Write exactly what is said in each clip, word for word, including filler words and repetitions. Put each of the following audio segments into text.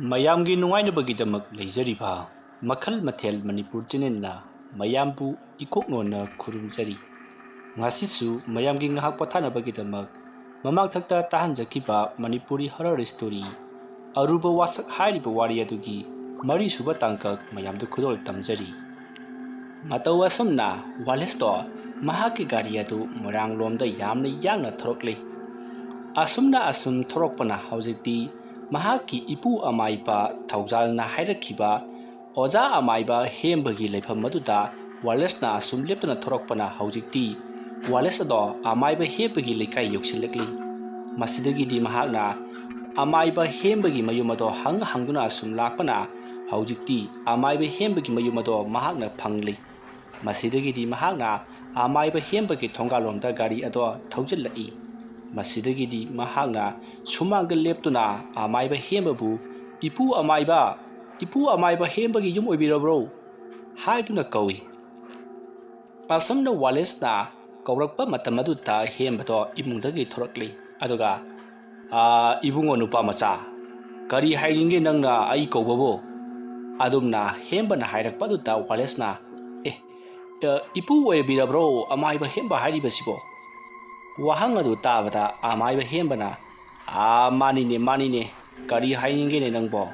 ꯃꯌꯥꯝꯒꯤ ꯅꯨꯡꯉꯥꯏꯅꯕꯒꯤꯗꯃꯛ ꯂꯩꯖꯔꯤꯕ ꯃꯈꯜ ꯃꯊꯦꯜ ꯃꯅꯤꯄꯨꯔ ꯆꯦꯅꯦꯜꯅ ꯃꯌꯥꯝꯕꯨ ꯏꯀꯣꯛꯅꯣꯟꯅ ꯈꯨꯔꯨꯝꯖꯔꯤ꯫ ꯉꯁꯤꯁꯨ ꯃꯌꯥꯝꯒꯤ ꯉꯥꯏꯍꯥꯛ ꯄꯣꯊꯥꯅꯕꯒꯤꯗꯃꯛ ꯃꯃꯥꯡꯊꯛꯇ ꯇꯥꯍꯟꯖꯈꯤꯕ ꯃꯅꯤꯄꯨꯔꯤ ꯍꯣꯔꯔ ꯁ꯭ꯇꯣꯔꯤ ꯑꯔꯨꯕ ꯋꯥꯁꯛ ꯍꯥꯏꯔꯤꯕ ꯋꯥꯔꯤ ꯑꯗꯨꯒꯤ ꯃꯔꯤꯁꯨꯕ ꯇꯥꯡꯀꯛ ꯃꯌꯥꯝꯗ ꯈꯨꯗꯣꯜ ꯇꯝꯖꯔꯤ꯫ ꯃꯇꯧ ꯑꯁꯨꯝꯅ ꯋꯥꯂꯦꯁꯇꯣ ꯃꯍꯥꯛꯀꯤ ꯒꯥꯔꯤ ꯑꯗꯨ ꯃꯣꯏꯔꯥꯡꯂꯣꯝꯗ ꯌꯥꯝꯅ ꯌꯥꯡꯅ ꯊꯧꯔꯛꯂꯤ꯫ ꯑꯁꯨꯝꯅ ꯑꯁꯨꯝ ꯊꯧꯔꯛꯄꯅ ꯍꯧꯖꯤꯛꯇꯤ ꯃꯍꯥꯛꯀꯤ ꯏꯄꯨ ꯑꯃꯥꯏꯕ ꯊꯧꯖꯥꯜꯅ ꯍꯥꯏꯔꯛꯈꯤꯕ ꯑꯣꯖꯥ ꯑꯃꯥꯏꯕ ꯍꯦꯝꯕꯒꯤ ꯂꯩꯐꯝ ꯑꯗꯨꯗ ꯋꯥꯂꯦꯁꯅ ꯑꯁꯨꯝ ꯂꯦꯞꯇꯨꯅ ꯊꯧꯔꯛꯄꯅ ꯍꯧꯖꯤꯛꯇꯤ ꯋꯥꯂꯦꯁ ꯑꯗꯣ ꯑꯃꯥꯏꯕ ꯍꯦꯝꯕꯒꯤ ꯂꯩꯀꯥꯏ ꯌꯧꯁꯤꯜꯂꯛꯂꯤ꯫ ꯃꯁꯤꯗꯒꯤꯗꯤ ꯃꯍꯥꯛꯅ ꯑꯃꯥꯏꯕ ꯍꯦꯝꯕꯒꯤ ꯃꯌꯨꯝ ꯑꯗꯣ ꯍꯪ ꯍꯪꯗꯨꯅ ꯑꯁꯨꯝ ꯂꯥꯛꯄꯅ ꯍꯧꯖꯤꯛꯇꯤ ꯑꯃꯥꯏꯕ ꯍꯦꯝꯕꯒꯤ ꯃꯌꯨꯝ ꯑꯗꯣ ꯃꯍꯥꯛꯅ ꯐꯪꯂꯤ꯫ ꯃꯁꯤꯗꯒꯤꯗꯤ ꯃꯍꯥꯛꯅ ꯑꯃꯥꯏꯕ ꯍꯦꯝꯕꯒꯤ ꯊꯣꯡꯒꯥꯜꯂꯣꯝꯗ ꯒꯥꯔꯤ ꯑꯗꯣ ꯊꯧꯖꯤꯜꯂꯛꯏ꯫ ꯃꯁꯤꯗꯒꯤꯗꯤ ꯃꯍꯥꯛꯅ ꯁꯨꯃꯥꯡꯗ ꯂꯦꯞꯇꯨꯅ ꯑꯃꯥꯏꯕ ꯍꯦꯝꯕꯕꯨ, "ꯏꯄꯨ ꯑꯃꯥꯏꯕ, ꯏꯄꯨ ꯑꯃꯥꯏꯕ ꯍꯦꯝꯕꯒꯤ ꯌꯨꯝ ꯑꯣꯏꯕꯤꯔꯕ꯭ꯔꯣ?" ꯍꯥꯏꯗꯨꯅ ꯀꯧꯏ꯫ ꯑꯁꯨꯝꯅ ꯋꯥꯂꯦꯁꯅ ꯀꯧꯔꯛꯄ ꯃꯇꯝ ꯑꯗꯨꯗ ꯍꯦꯝꯕꯗꯣ ꯏꯃꯨꯡꯗꯒꯤ ꯊꯣꯔꯛꯂꯤ꯫ ꯑꯗꯨꯒ, "ꯑꯥ, ꯏꯕꯨꯡꯉꯣ ꯅꯨꯄꯥ ꯃꯆꯥ, ꯀꯔꯤ ꯍꯥꯏꯅꯤꯡꯒꯦ ꯅꯪꯅ ꯑꯩ ꯀꯧꯕꯕꯨ?" ꯑꯗꯨꯝꯅ ꯍꯦꯝꯕꯅ ꯍꯥꯏꯔꯛꯄ ꯑꯗꯨꯗ ꯋꯥꯂꯦꯁꯅ, "ꯑꯦ, ꯑ, ꯏꯄꯨ ꯑꯣꯏꯕꯤꯔꯕ꯭ꯔꯣ ꯑꯃꯥꯏꯕ ꯍꯦꯝꯕ ꯍꯥꯏꯔꯤꯕꯁꯤꯕꯣ?" ꯋꯥꯍꯪ ꯑꯗꯨ ꯇꯥꯕꯗ ꯑꯃꯥꯏꯕ ꯍꯦꯝꯕꯅ, "ꯑꯥ, ꯃꯥꯅꯤꯅꯦ, ꯃꯥꯅꯤꯅꯦ, ꯀꯔꯤ ꯍꯥꯏꯅꯤꯡꯒꯦꯅꯦ ꯅꯪꯕꯣ?"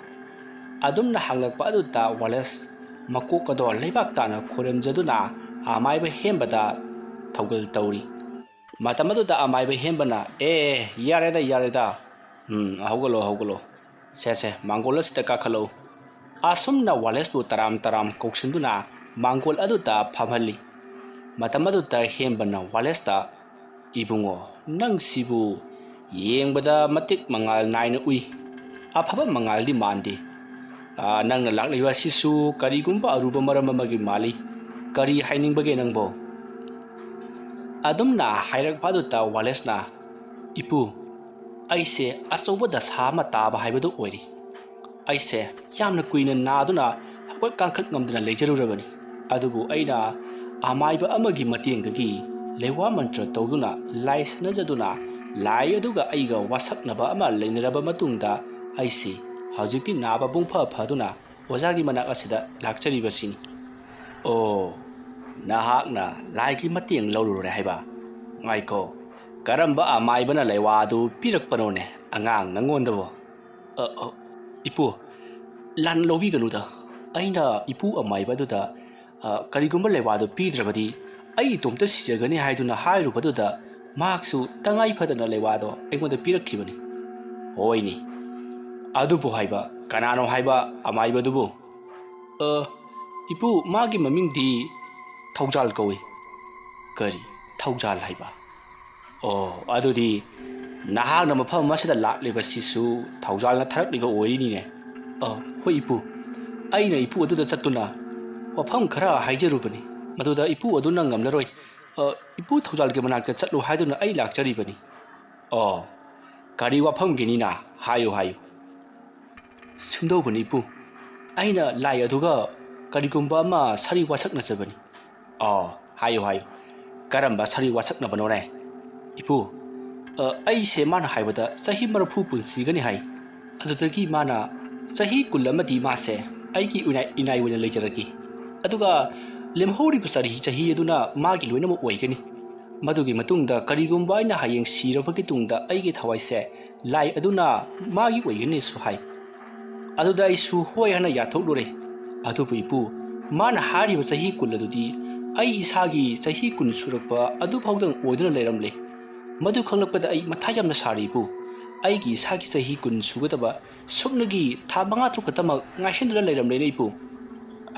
ꯑꯗꯨꯝꯅ ꯍꯪꯂꯛꯄ ꯑꯗꯨꯗ ꯋꯥꯂꯦꯁ ꯃꯀꯣꯛ ꯑꯗꯣ ꯂꯩꯕꯥꯛ ꯇꯥꯅ ꯈꯨꯔꯨꯝꯖꯗꯨꯅ ꯑꯃꯥꯏꯕ ꯍꯦꯝꯕꯗ ꯊꯧꯒꯜ ꯇꯧꯔꯤ꯫ ꯃꯇꯝ ꯑꯗꯨꯗ ꯑꯃꯥꯏꯕ ꯍꯦꯝꯕꯅ, "ꯑꯦ, ꯌꯥꯔꯦꯗ, ꯌꯥꯔꯦꯗ꯫ ꯎꯝ, ꯍꯧꯒꯠꯂꯣ, ꯍꯧꯒꯠꯂꯣ꯫ ꯁꯦ, ꯁꯦ, ꯃꯥꯡꯒꯣꯜ ꯑꯁꯤꯗ ꯀꯥꯈꯠꯂꯛꯎ꯫" ꯑꯁꯨꯝꯅ ꯋꯥꯂꯦꯁꯄꯨ ꯇꯔꯥꯝ ꯇꯔꯥꯝ ꯀꯧꯁꯤꯟꯗꯨꯅ ꯃꯥꯡꯒꯣꯜ ꯑꯗꯨꯗ ꯐꯝꯍꯜꯂꯤ꯫ ꯃꯇꯝ ꯑꯗꯨꯗ ꯍꯦꯝꯕꯅ ꯋꯥꯂꯦꯁꯇ, "ꯏꯕꯨꯡꯉꯣ, ꯅꯪꯁꯤꯕꯨ ꯌꯦꯡꯕꯗ ꯃꯇꯤꯛ ꯃꯉꯥꯜ ꯅꯥꯏꯅ ꯎꯏ꯫ ꯑꯐꯕ ꯃꯉꯥꯜꯗꯤ ꯃꯥꯟꯗꯦ꯫ ꯑꯥ, ꯅꯪꯅ ꯂꯥꯛꯂꯤꯕ ꯑꯁꯤꯁꯨ ꯀꯔꯤꯒꯨꯝꯕ ꯑꯔꯨꯕ ꯃꯔꯝ ꯑꯃꯒꯤ ꯃꯥꯜꯂꯤ꯫ ꯀꯔꯤ ꯍꯥꯏꯅꯤꯡꯕꯒꯦ ꯅꯪꯕꯣ?" ꯑꯗꯨꯝꯅ ꯍꯥꯏꯔꯛꯄ ꯑꯗꯨꯗ ꯋꯥꯂꯦꯁꯅ, "ꯏꯄꯨ, ꯑꯩꯁꯦ ꯑꯆꯧꯕ ꯗꯁꯥ ꯑꯃ ꯇꯥꯕ ꯍꯥꯏꯕꯗꯨ ꯑꯣꯏꯔꯦ꯫ ꯑꯩꯁꯦ ꯌꯥꯝꯅ ꯀꯨꯏꯅ ꯅꯥꯗꯨꯅ ꯍꯧꯒꯠ ꯀꯥꯡꯈꯠ ꯉꯝꯗꯅ ꯂꯩꯖꯔꯨꯔꯕꯅꯤ꯫ ꯑꯗꯨꯕꯨ ꯑꯩꯅ ꯑꯃꯥꯏꯕ ꯑꯃꯒꯤ ꯃꯇꯦꯡꯗꯒꯤ ꯂꯩꯋꯥ ꯃꯟꯇ꯭ꯔ ꯇꯧꯗꯨꯅ ꯂꯥꯏ ꯁꯥꯟꯅꯖꯗꯨꯅ ꯂꯥꯏ ꯑꯗꯨꯒ ꯑꯩꯒ ꯋꯥꯁꯛꯅꯕ ꯑꯃ ꯂꯩꯅꯔꯕ ꯃꯇꯨꯡꯗ ꯑꯩꯁꯤ ꯍꯧꯖꯤꯛꯇꯤ ꯅꯥꯕ ꯄꯨꯡ ꯐ ꯐꯗꯨꯅ ꯑꯣꯖꯥꯒꯤ ꯃꯅꯥꯛ ꯑꯁꯤꯗ ꯂꯥꯛꯆꯔꯤꯕꯁꯤꯅꯤ꯫ ꯑꯣ, ꯅꯍꯥꯛꯅ ꯂꯥꯏꯒꯤ ꯃꯇꯦꯡ ꯂꯧꯔꯨꯔꯦ ꯍꯥꯏꯕ? ꯉꯥꯏꯈꯣ, ꯀꯔꯝꯕ ꯑꯃꯥꯏꯕꯅ ꯂꯩꯋꯥ ꯑꯗꯨ ꯄꯤꯔꯛꯄꯅꯣꯅꯦ ꯑꯉꯥꯡ ꯅꯉꯣꯟꯗꯕꯣ? ꯑ, ꯑ, ꯏꯄꯨ, ꯂꯥꯟ ꯂꯧꯕꯤꯒꯅꯨꯗ꯫ ꯑꯩꯅ ꯏꯄꯨ ꯑꯃꯥꯏꯕ ꯑꯗꯨꯗ, ꯑ, ꯀꯔꯤꯒꯨꯝꯕ ꯂꯩꯋꯥꯗꯨ ꯄꯤꯗ꯭ꯔꯕꯗꯤ ꯑꯩ ꯏꯇꯣꯝꯇ ꯁꯤꯖꯒꯅꯤ ꯍꯥꯏꯗꯨꯅ ꯍꯥꯏꯔꯨꯕꯗꯨꯗ ꯃꯍꯥꯛꯁꯨ ꯇꯉꯥꯏ ꯐꯗꯅ ꯂꯩꯋꯥꯗꯣ ꯑꯩꯉꯣꯟꯗ ꯄꯤꯔꯛꯈꯤꯕꯅꯤ꯫ ꯍꯣꯏꯅꯦ, ꯑꯗꯨꯕꯨ ꯍꯥꯏꯕ ꯀꯅꯥꯅꯣ ꯍꯥꯏꯕ ꯑꯃꯥꯏꯕꯗꯨꯕꯨ? ꯑ, ꯏꯄꯨ, ꯃꯥꯒꯤ ꯃꯃꯤꯡꯗꯤ ꯊꯧꯖꯥꯜ ꯀꯧꯏ꯫ ꯀꯔꯤ? ꯊꯧꯖꯥꯜ ꯍꯥꯏꯕ? ꯑꯣ, ꯑꯗꯨꯗꯤ ꯅꯍꯥꯛꯅ ꯃꯐꯝ ꯑꯁꯤꯗ ꯂꯥꯛꯂꯤꯕꯁꯤꯁꯨ ꯊꯧꯖꯥꯜꯅ ꯊꯥꯔꯛꯂꯤꯕ ꯑꯣꯏꯔꯤꯅꯤꯅꯦ꯫ ꯑ, ꯍꯣꯏ ꯏꯄꯨ, ꯑꯩꯅ ꯏꯄꯨ ꯑꯗꯨꯗ ꯆꯠꯇꯨꯅ ꯋꯥꯐꯝ ꯈꯔ ꯍꯥꯏꯖꯔꯨꯕꯅꯤ꯫ ꯃꯗꯨꯗ ꯏꯄꯨ ꯑꯗꯨꯅ ꯉꯝꯂꯔꯣꯏ꯫ ꯑ, ꯏꯄꯨ ꯊꯧꯖꯥꯜꯒꯤ ꯃꯅꯥꯛꯇ ꯆꯠꯂꯨ ꯍꯥꯏꯗꯨꯅ ꯑꯩ ꯂꯥꯛꯆꯔꯤꯕꯅꯤ꯫ ꯑꯣ, ꯀꯔꯤ ꯋꯥꯐꯝꯒꯤꯅꯤꯅ? ꯍꯥꯏꯌꯨ, ꯍꯥꯏꯌꯨ꯫ ꯁꯨꯝꯗꯧꯕꯅꯤ ꯏꯄꯨ, ꯑꯩꯅ ꯂꯥꯏ ꯑꯗꯨꯒ ꯀꯔꯤꯒꯨꯝꯕ ꯑꯃ ꯁꯥꯔꯤ ꯋꯥꯁꯛꯅꯖꯕꯅꯤ꯫ ꯑꯣ, ꯍꯥꯏꯌꯨ, ꯍꯥꯏꯌꯨ, ꯀꯔꯝꯕ ꯁꯥꯔꯤ ꯋꯥꯁꯛꯅꯕꯅꯣꯅꯦ? ꯏꯄꯨ, ꯑ, ꯑꯩꯁꯦ ꯃꯥꯅ ꯍꯥꯏꯕꯗ ꯆꯍꯤ ꯃꯔꯤꯐꯨ ꯄꯨꯟꯁꯤꯒꯅꯤ ꯍꯥꯏ꯫ ꯑꯗꯨꯗꯒꯤ ꯃꯥꯅ ꯆꯍꯤ ꯀꯨꯟ ꯑꯃꯗꯤ ꯃꯥꯁꯦ ꯑꯩꯒꯤ ꯏꯅꯥꯏ, ꯏꯅꯥꯏ ꯑꯣꯏꯅ ꯂꯩꯖꯔꯒꯦ꯫ ꯑꯗꯨꯒ ꯂꯦꯝꯍꯧꯔꯤꯕ ꯆꯍꯤ, ꯆꯍꯤ ꯑꯗꯨꯅ ꯃꯥꯒꯤ ꯂꯣꯏꯅꯃꯛ ꯑꯣꯏꯒꯅꯤ꯫ ꯃꯗꯨꯒꯤ ꯃꯇꯨꯡꯗ ꯀꯔꯤꯒꯨꯝꯕ ꯑꯩꯅ ꯍꯌꯦꯡ ꯁꯤꯔꯕꯒꯤ ꯇꯨꯡꯗ ꯑꯩꯒꯤ ꯊꯋꯥꯏꯁꯦ ꯂꯥꯏ ꯑꯗꯨꯅ ꯃꯥꯒꯤ ꯑꯣꯏꯒꯅꯤꯁꯨ ꯍꯥꯏ꯫ ꯑꯗꯨꯗ ꯑꯩꯁꯨ ꯍꯣꯏ ꯍꯥꯏꯅ ꯌꯥꯊꯣꯛꯂꯨꯔꯦ꯫ ꯑꯗꯨꯕꯨ ꯏꯄꯨ, ꯃꯥꯅ ꯍꯥꯏꯔꯤꯕ ꯆꯍꯤ ꯀꯨꯟ ꯑꯗꯨꯗꯤ ꯑꯩ ꯏꯁꯥꯒꯤ ꯆꯍꯤ ꯀꯨꯟ ꯁꯨꯔꯛꯄ ꯑꯗꯨꯐꯥꯎꯗꯪ ꯑꯣꯏꯗꯨꯅ ꯂꯩꯔꯝꯂꯦ꯫ ꯃꯗꯨ ꯈꯪꯂꯛꯄꯗ ꯑꯩ ꯃꯊꯥ ꯌꯥꯝꯅ ꯁꯥꯔꯦ ꯏꯄꯨ꯫ ꯑꯩꯒꯤ ꯏꯁꯥꯒꯤ ꯆꯍꯤ ꯀꯨꯟ ꯁꯨꯒꯗꯕ ꯁꯨꯞꯅꯒꯤ ꯊꯥ ꯃꯉꯥ ꯇꯔꯨꯛ ꯈꯛꯇꯃꯛ ꯉꯥꯏꯁꯤꯟꯗꯨꯅ ꯂꯩꯔꯝꯂꯦꯅꯦ ꯏꯄꯨ꯫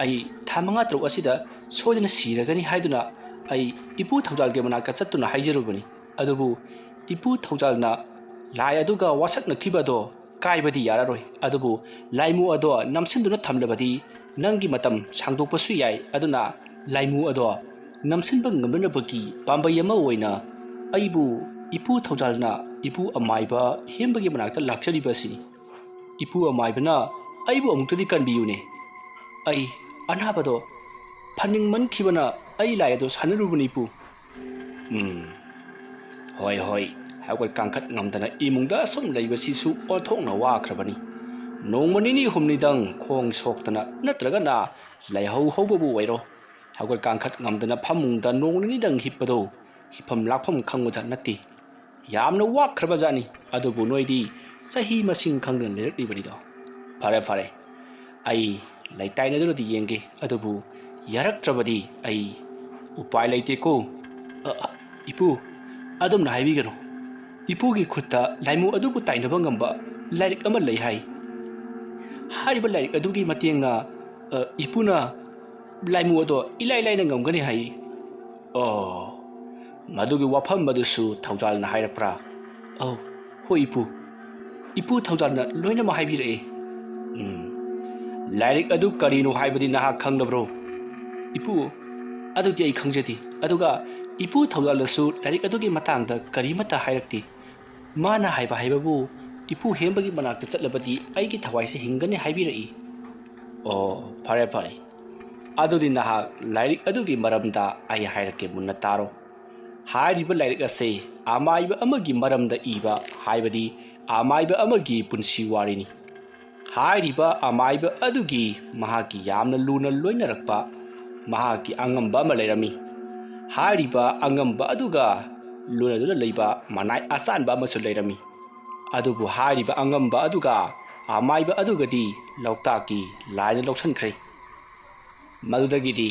ꯑꯩ ꯊꯥ ꯃꯉꯥ ꯇꯔꯨꯛ ꯑꯁꯤꯗ ꯁꯣꯏꯗꯅ ꯁꯤꯔꯒꯅꯤ ꯍꯥꯏꯗꯨꯅ ꯑꯩ ꯏꯄꯨ ꯊꯧꯖꯥꯜꯒꯤ ꯃꯅꯥꯛꯇ ꯆꯠꯇꯨꯅ ꯍꯥꯏꯖꯔꯨꯕꯅꯤ꯫ ꯑꯗꯨꯕꯨ ꯏꯄꯨ ꯊꯧꯖꯥꯜꯅ ꯂꯥꯏ ꯑꯗꯨꯒ ꯋꯥꯁꯛꯅꯈꯤꯕ ꯑꯗꯣ ꯀꯥꯏꯕꯗꯤ ꯌꯥꯔꯔꯣꯏ, ꯑꯗꯨꯕꯨ ꯂꯥꯏꯃꯨ ꯑꯗꯣ ꯅꯝꯁꯤꯟꯗꯨꯅ ꯊꯝꯂꯕꯗꯤ ꯅꯪꯒꯤ ꯃꯇꯝ ꯁꯥꯡꯗꯣꯛꯄꯁꯨ ꯌꯥꯏ꯫ ꯑꯗꯨꯅ ꯂꯥꯏꯃꯨ ꯑꯗꯣ ꯅꯝꯁꯤꯟꯕ ꯉꯝꯅꯅꯕꯒꯤ ꯄꯥꯝꯕꯩ ꯑꯃ ꯑꯣꯏꯅ ꯑꯩꯕꯨ ꯏꯄꯨ ꯊꯧꯖꯥꯜꯅ ꯏꯄꯨ ꯑꯃꯥꯏꯕ ꯍꯦꯝꯕꯒꯤ ꯃꯅꯥꯛꯇ ꯂꯥꯛꯆꯔꯤꯕ ꯑꯁꯤꯅꯤ꯫ ꯏꯄꯨ ꯑꯃꯥꯏꯕꯅ ꯑꯩꯕꯨ ꯑꯃꯨꯛꯇꯗꯤ ꯀꯟꯕꯤꯌꯨꯅꯦ꯫ ꯑꯩ ꯑꯅꯥꯕꯗꯣ ꯐꯅꯤꯡꯃꯟꯈꯤꯕꯅ ꯑꯩ ꯂꯥꯏ ꯑꯗꯨ ꯁꯥꯟꯅꯔꯨꯕꯅꯤ ꯏꯄꯨ꯫ ꯎꯝ, ꯍꯣꯏ, ꯍꯣꯏ, ꯍꯧꯒꯠ ꯀꯥꯡꯈꯠ ꯉꯝꯗꯅ ꯏꯃꯨꯡꯗ ꯑꯁꯨꯝ ꯂꯩꯕꯁꯤꯁꯨ ꯑꯣꯟꯊꯣꯛꯅ ꯋꯥꯈ꯭ꯔꯕꯅꯤ꯫ ꯅꯣꯡꯃ ꯅꯤꯅꯤ ꯍꯨꯝꯅꯤꯗꯪ ꯈꯣꯡ ꯁꯣꯛꯇꯅ ꯅꯠꯇ꯭ꯔꯒꯅ ꯂꯥꯏꯍꯧ ꯍꯧꯕꯕꯨ ꯑꯣꯏꯔꯣ, ꯍꯧꯒꯠ ꯀꯥꯡꯈꯠ ꯉꯝꯗꯅ ꯐꯃꯨꯡꯗ ꯅꯣꯡ ꯅꯤꯅꯤꯗꯪ ꯍꯤꯞꯄꯗꯣ ꯍꯤꯞꯐꯝ ꯂꯥꯛꯐꯝ ꯈꯪꯕꯗ ꯅꯠꯇꯦ꯫ ꯌꯥꯝꯅ ꯋꯥꯈ꯭ꯔꯕ ꯖꯥꯠꯅꯤ꯫ ꯑꯗꯨꯕꯨ ꯅꯣꯏꯗꯤ ꯆꯍꯤ ꯃꯁꯤꯡ ꯈꯪꯗꯅ ꯂꯩꯔꯛꯂꯤꯕꯅꯤꯗꯣ꯫ ꯐꯔꯦ, ꯐꯔꯦ, ꯑꯩ ꯂꯩꯇꯥꯏꯅꯗꯨꯅꯗꯤ ꯌꯦꯡꯒꯦ, ꯑꯗꯨꯕꯨ ꯌꯥꯔꯛꯇ꯭ꯔꯕꯗꯤ ꯑꯩ ꯎꯄꯥꯏ ꯂꯩꯇꯦꯀꯣ꯫ ꯑ, ꯑ, ꯏꯄꯨ, ꯑꯗꯨꯝꯅ ꯍꯥꯏꯕꯤꯒꯅꯨ꯫ ꯏꯄꯨꯒꯤ ꯈꯨꯠꯇ ꯂꯥꯏꯃꯨ ꯑꯗꯨꯕꯨ ꯇꯥꯏꯅꯕ ꯉꯝꯕ ꯂꯥꯏꯔꯤꯛ ꯑꯃ ꯂꯩ ꯍꯥꯏ꯫ ꯍꯥꯏꯔꯤꯕ ꯂꯥꯏꯔꯤꯛ ꯑꯗꯨꯒꯤ ꯃꯇꯦꯡꯅ, ꯑ, ꯏꯄꯨꯅ ꯂꯥꯏꯃꯨ ꯑꯗꯣ ꯏꯂꯥꯏ ꯂꯥꯏꯅ ꯉꯝꯒꯅꯤ ꯍꯥꯏ꯫ ꯑꯣ, ꯃꯗꯨꯒꯤ ꯋꯥꯐꯝ ꯑꯗꯨꯁꯨ ꯊꯧꯖꯥꯜꯅ ꯍꯥꯏꯔꯛꯄ꯭ꯔꯥ? ꯑꯧ, ꯍꯣꯏ ꯏꯄꯨ꯫ ꯏꯄꯨ ꯊꯧꯖꯥꯜꯅ ꯂꯣꯏꯅꯃꯛ ꯍꯥꯏꯕꯤꯔꯛꯑꯦ꯫ ꯎꯝ, ꯂꯥꯏꯔꯤꯛ ꯑꯗꯨ ꯀꯔꯤꯅꯣ ꯍꯥꯏꯕꯗꯤ ꯅꯍꯥꯛ ꯈꯪꯂꯕ꯭ꯔꯣ? ꯏꯄꯨ, ꯑꯗꯨꯗꯤ ꯑꯩ ꯈꯪꯖꯗꯦ꯫ ꯑꯗꯨꯒ ꯏꯄꯨ ꯊꯧꯖꯥꯜꯅꯁꯨ ꯂꯥꯏꯔꯤꯛ ꯑꯗꯨꯒꯤ ꯃꯇꯥꯡꯗ ꯀꯔꯤꯃꯠꯇ ꯍꯥꯏꯔꯛꯇꯦ꯫ ꯃꯥꯅ ꯍꯥꯏꯕ ꯍꯥꯏꯕꯕꯨ, ꯏꯄꯨ ꯍꯦꯝꯕꯒꯤ ꯃꯅꯥꯛꯇ ꯆꯠꯂꯕꯗꯤ ꯑꯩꯒꯤ ꯊꯋꯥꯏꯁꯦ ꯍꯤꯡꯒꯅꯤ ꯍꯥꯏꯕꯤꯔꯛꯏ꯫ ꯑꯣ, ꯐꯔꯦ, ꯐꯔꯦ꯫ ꯑꯗꯨꯗꯤ ꯅꯍꯥꯛ ꯂꯥꯏꯔꯤꯛ ꯑꯗꯨꯒꯤ ꯃꯔꯝꯗ ꯑꯩ ꯍꯥꯏꯔꯛꯀꯦ, ꯃꯨꯟꯅ ꯇꯥꯔꯣ꯫ ꯍꯥꯏꯔꯤꯕ ꯂꯥꯏꯔꯤꯛ ꯑꯁꯤ ꯑꯃꯥꯏꯕ ꯑꯃꯒꯤ ꯃꯔꯝꯗ ꯏꯕ, ꯍꯥꯏꯕꯗꯤ ꯑꯃꯥꯏꯕ ꯑꯃꯒꯤ ꯄꯨꯟꯁꯤ ꯋꯥꯔꯤꯅꯤ꯫ ꯍꯥꯏꯔꯤꯕ ꯑꯃꯥꯏꯕ ꯑꯗꯨꯒꯤ ꯃꯍꯥꯛꯀꯤ ꯌꯥꯝꯅ ꯂꯨꯅ ꯂꯣꯏꯅꯔꯛꯄ ꯃꯍꯥꯛꯀꯤ ꯑꯉꯝꯕ ꯑꯃ ꯂꯩꯔꯝꯃꯤ꯫ ꯍꯥꯏꯔꯤꯕ ꯑꯉꯝꯕ ꯑꯗꯨꯒ ꯂꯣꯏꯅꯗꯨꯅ ꯂꯩꯕ ꯃꯅꯥꯏ ꯑꯆꯥꯟꯕ ꯑꯃꯁꯨ ꯂꯩꯔꯝꯃꯤ꯫ ꯑꯗꯨꯕꯨ ꯍꯥꯏꯔꯤꯕ ꯑꯉꯝꯕ ꯑꯗꯨꯒ ꯑꯃꯥꯏꯕ ꯑꯗꯨꯒꯗꯤ ꯂꯣꯛꯇꯥꯛꯀꯤ ꯂꯥꯏꯅ ꯂꯧꯁꯤꯟꯈ꯭ꯔꯦ꯫ ꯃꯗꯨꯗꯒꯤꯗꯤ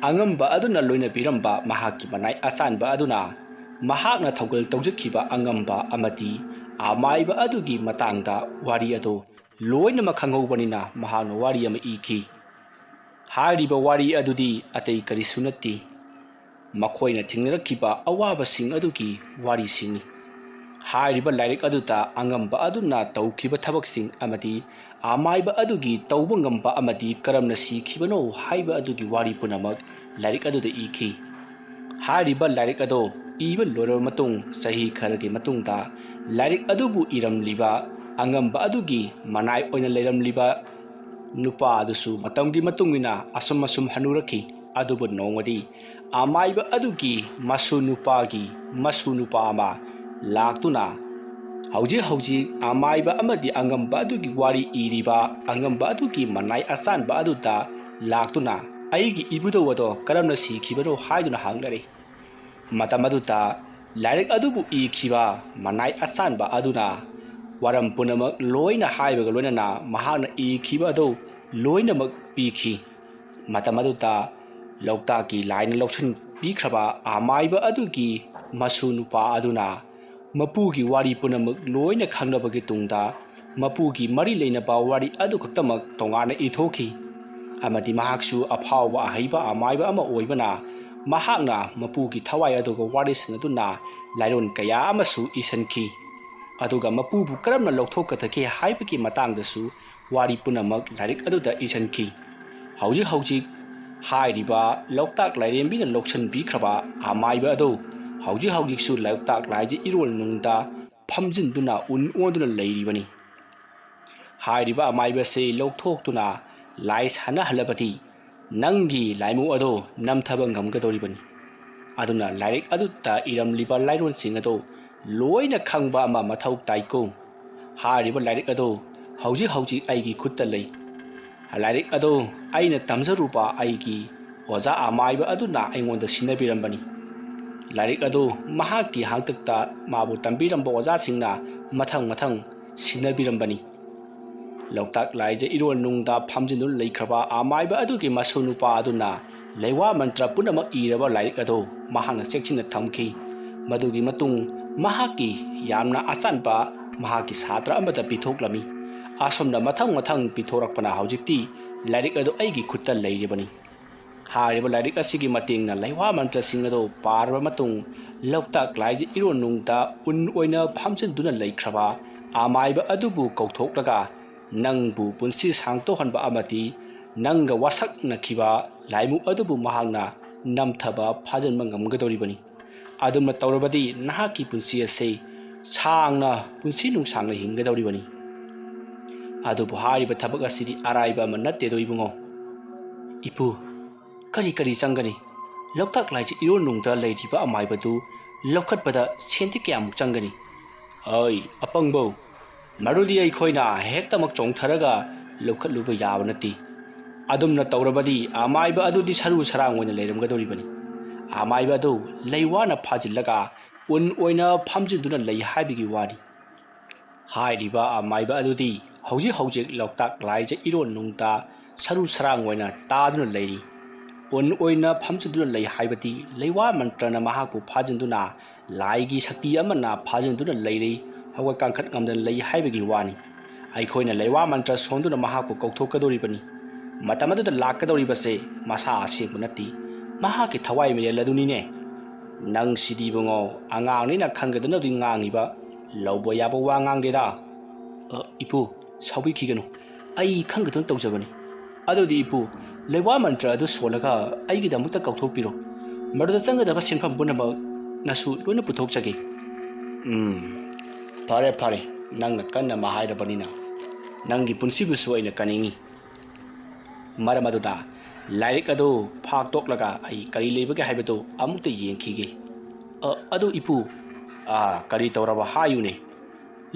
ꯑꯉꯝꯕ ꯑꯗꯨꯅ ꯂꯣꯏꯅꯕꯤꯔꯝꯕ ꯃꯍꯥꯛꯀꯤ ꯃꯅꯥꯏ ꯑꯆꯥꯟꯕ ꯑꯗꯨꯅ ꯃꯍꯥꯛꯅ ꯊꯧꯒꯜ ꯇꯧꯖꯈꯤꯕ ꯑꯉꯝꯕ ꯑꯃꯗꯤ ꯑꯃꯥꯏꯕ ꯑꯗꯨꯒꯤ ꯃꯇꯥꯡꯗ ꯋꯥꯔꯤ ꯑꯗꯨ ꯂꯣꯏꯅꯃꯛ ꯈꯪꯍꯧꯕꯅꯤꯅ ꯃꯍꯥꯛꯅ ꯋꯥꯔꯤ ꯑꯃ ꯏꯈꯤ꯫ ꯍꯥꯏꯔꯤꯕ ꯋꯥꯔꯤ ꯑꯗꯨꯗꯤ ꯑꯇꯩ ꯀꯔꯤꯁꯨ ꯅꯠꯇꯦ, ꯃꯈꯣꯏꯅ ꯊꯦꯡꯅꯔꯛꯈꯤꯕ ꯑꯋꯥꯕꯁꯤꯡ ꯑꯗꯨꯒꯤ ꯋꯥꯔꯤꯁꯤꯡꯅꯤ꯫ ꯍꯥꯏꯔꯤꯕ ꯂꯥꯏꯔꯤꯛ ꯑꯗꯨꯗ ꯑꯉꯝꯕ ꯑꯗꯨꯅ ꯇꯧꯈꯤꯕ ꯊꯕꯛꯁꯤꯡ ꯑꯃꯗꯤ ꯑꯃꯥꯏꯕ ꯑꯗꯨꯒꯤ ꯇꯧꯕ ꯉꯝꯕ ꯑꯃꯗꯤ ꯀꯔꯝꯅ ꯁꯤꯈꯤꯕꯅꯣ ꯍꯥꯏꯕ ꯑꯗꯨꯒꯤ ꯋꯥꯔꯤ ꯄꯨꯝꯅꯃꯛ ꯂꯥꯏꯔꯤꯛ ꯑꯗꯨꯗ ꯏꯈꯤ꯫ ꯍꯥꯏꯔꯤꯕ ꯂꯥꯏꯔꯤꯛ ꯑꯗꯨ ꯏꯕ ꯂꯣꯏꯔꯕ ꯃꯇꯨꯡ, ꯆꯍꯤ ꯈꯔꯒꯤ ꯃꯇꯨꯡꯗ ꯂꯥꯏꯔꯤꯛ ꯑꯗꯨꯕꯨ ꯏꯔꯝꯂꯤꯕ ꯑꯉꯝꯕ ꯑꯗꯨꯒꯤ ꯃꯅꯥꯏ ꯑꯣꯏꯅ ꯂꯩꯔꯝꯂꯤꯕ ꯅꯨꯄꯥ ꯑꯗꯨꯁꯨ ꯃꯇꯝꯒꯤ ꯃꯇꯨꯡ ꯏꯟꯅ ꯑꯁꯨꯝ ꯑꯁꯨꯝ ꯍꯟꯅꯨꯔꯛꯈꯤ꯫ ꯑꯗꯨꯕꯨ ꯅꯣꯡꯃꯗꯤ ꯑꯃꯥꯏꯕ ꯑꯗꯨꯒꯤ ꯃꯁꯨ ꯅꯨꯄꯥꯒꯤ ꯃꯁꯨ ꯅꯨꯄꯥ ꯑꯃ ꯂꯥꯛꯇꯨꯅ ꯍꯧꯖꯤꯛ ꯍꯧꯖꯤꯛ ꯑꯃꯥꯏꯕ ꯑꯃꯗꯤ ꯑꯉꯝꯕ ꯑꯗꯨꯒꯤ ꯋꯥꯔꯤ ꯏꯔꯤꯕ ꯑꯉꯝꯕ ꯑꯗꯨꯒꯤ ꯃꯅꯥꯏ ꯑꯆꯥꯟꯕ ꯑꯗꯨꯗ ꯂꯥꯛꯇꯨꯅ ꯑꯩꯒꯤ ꯏꯕꯨꯙꯧ ꯑꯗꯣ ꯀꯔꯝꯅ ꯁꯤꯈꯤꯕꯅꯣ ꯍꯥꯏꯗꯨꯅ ꯍꯪꯅꯔꯤ꯫ ꯃꯇꯝ ꯑꯗꯨꯗ ꯂꯥꯏꯔꯤꯛ ꯑꯗꯨꯕꯨ ꯏꯈꯤꯕ ꯃꯅꯥꯏ ꯑꯆꯥꯟꯕ ꯑꯗꯨꯅ ꯋꯥꯔꯝ ꯄꯨꯝꯅꯃꯛ ꯂꯣꯏꯅ ꯍꯥꯏꯕꯒ ꯂꯣꯏꯅꯅ ꯃꯍꯥꯛꯅ ꯏꯈꯤꯕ ꯑꯗꯨ ꯂꯣꯏꯅꯃꯛ ꯄꯤꯈꯤ꯫ ꯃꯇꯝ ꯑꯗꯨꯗ ꯂꯣꯛꯇꯥꯛꯀꯤ ꯂꯥꯏꯅ ꯂꯧꯁꯤꯟꯕꯤꯈ꯭ꯔꯕ ꯑꯃꯥꯏꯕ ꯑꯗꯨꯒꯤ ꯃꯁꯨ ꯅꯨꯄꯥ ꯑꯗꯨꯅ ꯃꯄꯨꯒꯤ ꯋꯥꯔꯤ ꯄꯨꯝꯅꯃꯛ ꯂꯣꯏꯅ ꯈꯪꯂꯕꯒꯤ ꯇꯨꯡꯗ ꯃꯄꯨꯒꯤ ꯃꯔꯤ ꯂꯩꯅꯕ ꯋꯥꯔꯤ ꯑꯗꯨ ꯈꯛꯇꯃꯛ ꯇꯣꯉꯥꯟꯅ ꯏꯊꯣꯛꯈꯤ꯫ ꯑꯃꯗꯤ ꯃꯍꯥꯛꯁꯨ ꯑꯐꯥꯎꯕ ꯑꯍꯩꯕ ꯑꯃꯥꯏꯕ ꯑꯃ ꯑꯣꯏꯕꯅ ꯃꯍꯥꯛꯅ ꯃꯄꯨꯒꯤ ꯊꯋꯥꯏ ꯑꯗꯨꯒ ꯋꯥꯔꯤ ꯁꯥꯟꯅꯗꯨꯅ ꯂꯥꯏꯔꯣꯟ ꯀꯌꯥ ꯑꯃꯁꯨ ꯏꯁꯤꯟꯈꯤ꯫ ꯑꯗꯨꯒ ꯃꯄꯨꯕꯨ ꯀꯔꯝꯅ ꯂꯧꯊꯣꯛꯀꯗꯒꯦ ꯍꯥꯏꯕꯒꯤ ꯃꯇꯥꯡꯗꯁꯨ ꯋꯥꯔꯤ ꯄꯨꯝꯅꯃꯛ ꯂꯥꯏꯔꯤꯛ ꯑꯗꯨꯗ ꯏꯁꯤꯟꯈꯤ꯫ ꯍꯧꯖꯤꯛ ꯍꯧꯖꯤꯛ ꯍꯥꯏꯔꯤꯕ ꯂꯣꯛꯇꯥꯛ ꯂꯥꯏꯔꯦꯝꯕꯤꯅ ꯂꯧꯁꯤꯟꯕꯤꯈ꯭ꯔꯕ ꯑꯃꯥꯏꯕ ꯑꯗꯨ ꯍꯧꯖꯤꯛ ꯍꯧꯖꯤꯛꯁꯨ ꯂꯣꯛꯇꯥꯛ ꯂꯥꯏꯖ ꯏꯔꯣꯜ ꯅꯨꯡꯗ ꯐꯝꯖꯤꯟꯗꯨꯅ ꯎꯟ ꯑꯣꯟꯗꯨꯅ ꯂꯩꯔꯤꯕꯅꯤ꯫ ꯍꯥꯏꯔꯤꯕ ꯑꯃꯥꯏꯕꯁꯤ ꯂꯧꯊꯣꯛꯇꯨꯅ ꯂꯥꯏ ꯁꯥꯟꯅꯍꯜꯂꯕꯗꯤ ꯅꯪꯒꯤ ꯂꯥꯏꯃꯨ ꯑꯗꯣ ꯅꯝꯊꯕ ꯉꯝꯒꯗꯧꯔꯤꯕꯅꯤ꯫ ꯑꯗꯨꯅ ꯂꯥꯏꯔꯤꯛ ꯑꯗꯨꯗ ꯏꯔꯝꯂꯤꯕ ꯂꯥꯏꯔꯣꯟꯁꯤꯡ ꯑꯗꯣ ꯂꯣꯏꯅ ꯈꯪꯕ ꯑꯃ ꯃꯊꯧ ꯇꯥꯏꯀꯣ꯫ ꯍꯥꯏꯔꯤꯕ ꯂꯥꯏꯔꯤꯛ ꯑꯗꯣ ꯍꯧꯖꯤꯛ ꯍꯧꯖꯤꯛ ꯑꯩꯒꯤ ꯈꯨꯠꯇ ꯂꯩ꯫ ꯂꯥꯏꯔꯤꯛ ꯑꯗꯣ ꯑꯩꯅ ꯇꯝꯖꯔꯨꯕ ꯑꯩꯒꯤ ꯑꯣꯖꯥ ꯑꯃꯥꯏꯕ ꯑꯗꯨꯅ ꯑꯩꯉꯣꯟꯗ ꯁꯤꯟꯅꯕꯤꯔꯝꯕꯅꯤ꯫ ꯂꯥꯏꯔꯤꯛ ꯑꯗꯨ ꯃꯍꯥꯛꯀꯤ ꯍꯥꯛꯇꯛꯇ ꯃꯥꯕꯨ ꯇꯝꯕꯤꯔꯝꯕ ꯑꯣꯖꯥꯁꯤꯡꯅ ꯃꯊꯪ ꯃꯊꯪ ꯁꯤꯟꯅꯕꯤꯔꯝꯕꯅꯤ꯫ ꯂꯣꯛꯇꯥꯛ ꯂꯥꯏꯖ ꯏꯔꯣꯜ ꯅꯨꯡꯗ ꯐꯝꯖꯤꯟꯗꯨꯅ ꯂꯩꯈ꯭ꯔꯕ ꯑꯃꯥꯏꯕ ꯑꯗꯨꯒꯤ ꯃꯁꯨ ꯅꯨꯄꯥ ꯑꯗꯨꯅ ꯂꯩꯋꯥ ꯃꯟꯇ꯭ꯔ ꯄꯨꯝꯅꯃꯛ ꯏꯔꯕ ꯂꯥꯏꯔꯤꯛ ꯑꯗꯨ ꯃꯍꯥꯛꯅ ꯆꯦꯛꯁꯤꯟꯅ ꯊꯝꯈꯤ꯫ ꯃꯗꯨꯒꯤ ꯃꯇꯨꯡ ꯃꯍꯥꯛꯀꯤ ꯌꯥꯝꯅ ꯑꯆꯥꯟꯕ ꯃꯍꯥꯛꯀꯤ ꯁꯥꯇ꯭ꯔ ꯑꯃꯗ ꯄꯤꯊꯣꯛꯂꯝꯃꯤ꯫ ꯑꯁꯨꯝꯅ ꯃꯊꯪ ꯃꯊꯪ ꯄꯤꯊꯣꯔꯛꯄꯅ ꯍꯧꯖꯤꯛꯇꯤ ꯂꯥꯏꯔꯤꯛ ꯑꯗꯨ ꯑꯩꯒꯤ ꯈꯨꯠꯇ ꯂꯩꯔꯤꯕꯅꯤ꯫ ꯍꯥꯏꯔꯤꯕ ꯂꯥꯏꯔꯤꯛ ꯑꯁꯤꯒꯤ ꯃꯇꯦꯡꯅ ꯂꯩꯋꯥ ꯃꯟꯇ꯭ꯔꯁꯤꯡ ꯑꯗꯨ ꯄꯥꯔꯕ ꯃꯇꯨꯡ ꯂꯣꯛꯇꯥꯛ ꯂꯥꯏꯖ ꯏꯔꯣꯜ ꯅꯨꯡꯗ ꯎꯟ ꯑꯣꯏꯅ ꯐꯝꯖꯤꯟꯗꯨꯅ ꯂꯩꯈ꯭ꯔꯕ ꯑꯃꯥꯏꯕ ꯑꯗꯨꯕꯨ ꯀꯧꯊꯣꯛꯂꯒ ꯅꯪꯕꯨ ꯄꯨꯟꯁꯤ ꯁꯥꯡꯇꯣꯛꯍꯟꯕ ꯑꯃꯗꯤ ꯅꯪꯒ ꯋꯥꯁꯛꯅꯈꯤꯕ ꯂꯥꯏꯃꯨ ꯑꯗꯨꯕꯨ ꯃꯍꯥꯛꯅ ꯅꯝꯊꯕ ꯐꯥꯖꯤꯟꯕ ꯉꯝꯒꯗꯧꯔꯤꯕꯅꯤ꯫ ꯑꯗꯨꯝꯅ ꯇꯧꯔꯕꯗꯤ ꯅꯍꯥꯛꯀꯤ ꯄꯨꯟꯁꯤ ꯑꯁꯤ ꯁꯥꯡꯅ ꯄꯨꯟꯁꯤ ꯅꯨꯡꯁꯥꯡꯅ ꯍꯤꯡꯒꯗꯧꯔꯤꯕꯅꯤ꯫ ꯑꯗꯨꯕꯨ ꯍꯥꯏꯔꯤꯕ ꯊꯕꯛ ꯑꯁꯤꯗꯤ ꯑꯔꯥꯏꯕ ꯑꯃ ꯅꯠꯇꯦꯗꯣ ꯏꯕꯨꯡꯉꯣ꯫ ꯏꯄꯨ, ꯀꯔꯤ ꯀꯔꯤ ꯆꯪꯒꯅꯤ? ꯂꯣꯛꯇꯥꯛ ꯂꯥꯏꯖ ꯏꯔꯣꯜ ꯅꯨꯡꯗ ꯂꯩꯔꯤꯕ ꯑꯃꯥꯏꯕꯗꯨ ꯂꯧꯈꯠꯄꯗ ꯁꯦꯟꯗꯤ ꯀꯌꯥꯃꯨꯛ ꯆꯪꯒꯅꯤ? ꯑꯩ ꯑꯄꯪꯕꯧ, ꯃꯗꯨꯗꯤ ꯑꯩꯈꯣꯏꯅ ꯍꯦꯛꯇꯃꯛ ꯆꯣꯡꯊꯔꯒ ꯂꯧꯈꯠꯂꯨꯕ ꯌꯥꯕ ꯅꯠꯇꯦ꯫ ꯑꯗꯨꯝꯅ ꯇꯧꯔꯕꯗꯤ ꯑꯃꯥꯏꯕ ꯑꯗꯨꯗꯤ ꯁꯔꯨ ꯁꯔꯥꯡ ꯑꯣꯏꯅ ꯂꯩꯔꯝꯒꯗꯧꯔꯤꯕꯅꯤ꯫ ꯑꯃꯥꯏꯕ ꯑꯗꯨ ꯂꯩꯋꯥꯅ ꯐꯥꯖꯤꯜꯂꯒ ꯎꯟ ꯑꯣꯏꯅ ꯐꯝꯖꯤꯟꯗꯨꯅ ꯂꯩ ꯍꯥꯏꯕꯒꯤ ꯋꯥꯅꯤ꯫ ꯍꯥꯏꯔꯤꯕ ꯑꯃꯥꯏꯕ ꯑꯗꯨꯗꯤ ꯍꯧꯖꯤꯛ ꯍꯧꯖꯤꯛ ꯂꯣꯛꯇꯥꯛ ꯂꯥꯏꯖ ꯏꯔꯣꯟ ꯅꯨꯡꯗ ꯁꯔꯨ ꯁꯔꯥꯡ ꯑꯣꯏꯅ ꯇꯥꯗꯨꯅ ꯂꯩꯔꯤ꯫ ꯎꯟ ꯑꯣꯏꯅ ꯐꯝꯖꯤꯟꯗꯨꯅ ꯂꯩ ꯍꯥꯏꯕꯗꯤ ꯂꯩꯋꯥ ꯃꯟꯇ꯭ꯔꯅ ꯃꯍꯥꯛꯄꯨ ꯐꯥꯖꯤꯟꯗꯨꯅ, ꯂꯥꯏꯒꯤ ꯁꯛꯇꯤ ꯑꯃꯅ ꯐꯥꯖꯤꯟꯗꯨꯅ ꯂꯩꯔꯤ, ꯍꯧꯒꯠ ꯀꯥꯡꯈꯠ ꯉꯝꯗꯅ ꯂꯩ ꯍꯥꯏꯕꯒꯤ ꯋꯥꯅꯤ꯫ ꯑꯩꯈꯣꯏꯅ ꯂꯩꯋꯥ ꯃꯟꯇ꯭ꯔ ꯁꯣꯟꯗꯨꯅ ꯃꯍꯥꯛꯄꯨ ꯀꯧꯊꯣꯛꯀꯗꯧꯔꯤꯕꯅꯤ꯫ ꯃꯇꯝ ꯑꯗꯨꯗ ꯂꯥꯛꯀꯗꯧꯔꯤꯕꯁꯦ ꯃꯁꯥ ꯑꯁꯦꯡꯕ ꯅꯠꯇꯦ, ꯃꯍꯥꯛꯀꯤ ꯊꯋꯥꯏ ꯃꯤꯔꯦꯜ ꯑꯗꯨꯅꯤꯅꯦ꯫ ꯅꯪ ꯁꯤꯗꯤ ꯏꯕꯨꯡꯉꯣ, ꯑꯉꯥꯡꯅꯤꯅ ꯈꯪꯒꯗꯅꯕꯗꯤ ꯉꯥꯡꯉꯤꯕ, ꯂꯧꯕ ꯌꯥꯕ ꯋꯥ ꯉꯥꯡꯗꯦꯗ꯫ "ꯑ, ꯏꯄꯨ, ꯁꯥꯎꯕꯤꯈꯤꯒꯅꯨ, ꯑꯩ ꯈꯪꯒꯗꯅ ꯇꯧꯖꯕꯅꯤ꯫ ꯑꯗꯨꯗꯤ ꯏꯄꯨ, ꯂꯩꯋꯥ ꯃꯟꯇ꯭ꯔ ꯑꯗꯨ ꯁꯣꯜꯂꯒ ꯑꯩꯒꯤꯗꯃꯛꯇ ꯀꯧꯊꯣꯛꯄꯤꯔꯣ, ꯃꯗꯨꯗ ꯆꯪꯒꯗꯕ ꯁꯦꯟꯐꯝ ꯄꯨꯝꯅꯃꯛ ꯅꯁꯨ ꯂꯣꯏꯅ ꯄꯨꯊꯣꯛꯆꯒꯦ꯫" "ꯎꯝ, ꯐꯔꯦ ꯐꯔꯦ, ꯅꯪꯅ ꯀꯟꯅ ꯍꯥꯏꯔꯕꯅꯤꯅ ꯅꯪꯒꯤ ꯄꯨꯟꯁꯤꯕꯨꯁꯨ ꯑꯩꯅ ꯀꯟꯅꯤꯡꯏ꯫ ꯃꯔꯝ ꯑꯗꯨꯅ ꯂꯥꯏꯔꯤꯛ ꯑꯗꯨ ꯐꯥꯛꯇꯣꯛꯂꯒ ꯑꯩ ꯀꯔꯤ ꯂꯩꯕꯒꯦ ꯍꯥꯏꯕꯗꯨ ꯑꯃꯨꯛꯇ ꯌꯦꯡꯈꯤꯒꯦ꯫" "ꯑ, ꯑꯗꯨ ꯏꯄꯨ꯫" "ꯑ, ꯀꯔꯤ ꯇꯧꯔꯕ ꯍꯥꯏꯌꯨꯅꯦ?"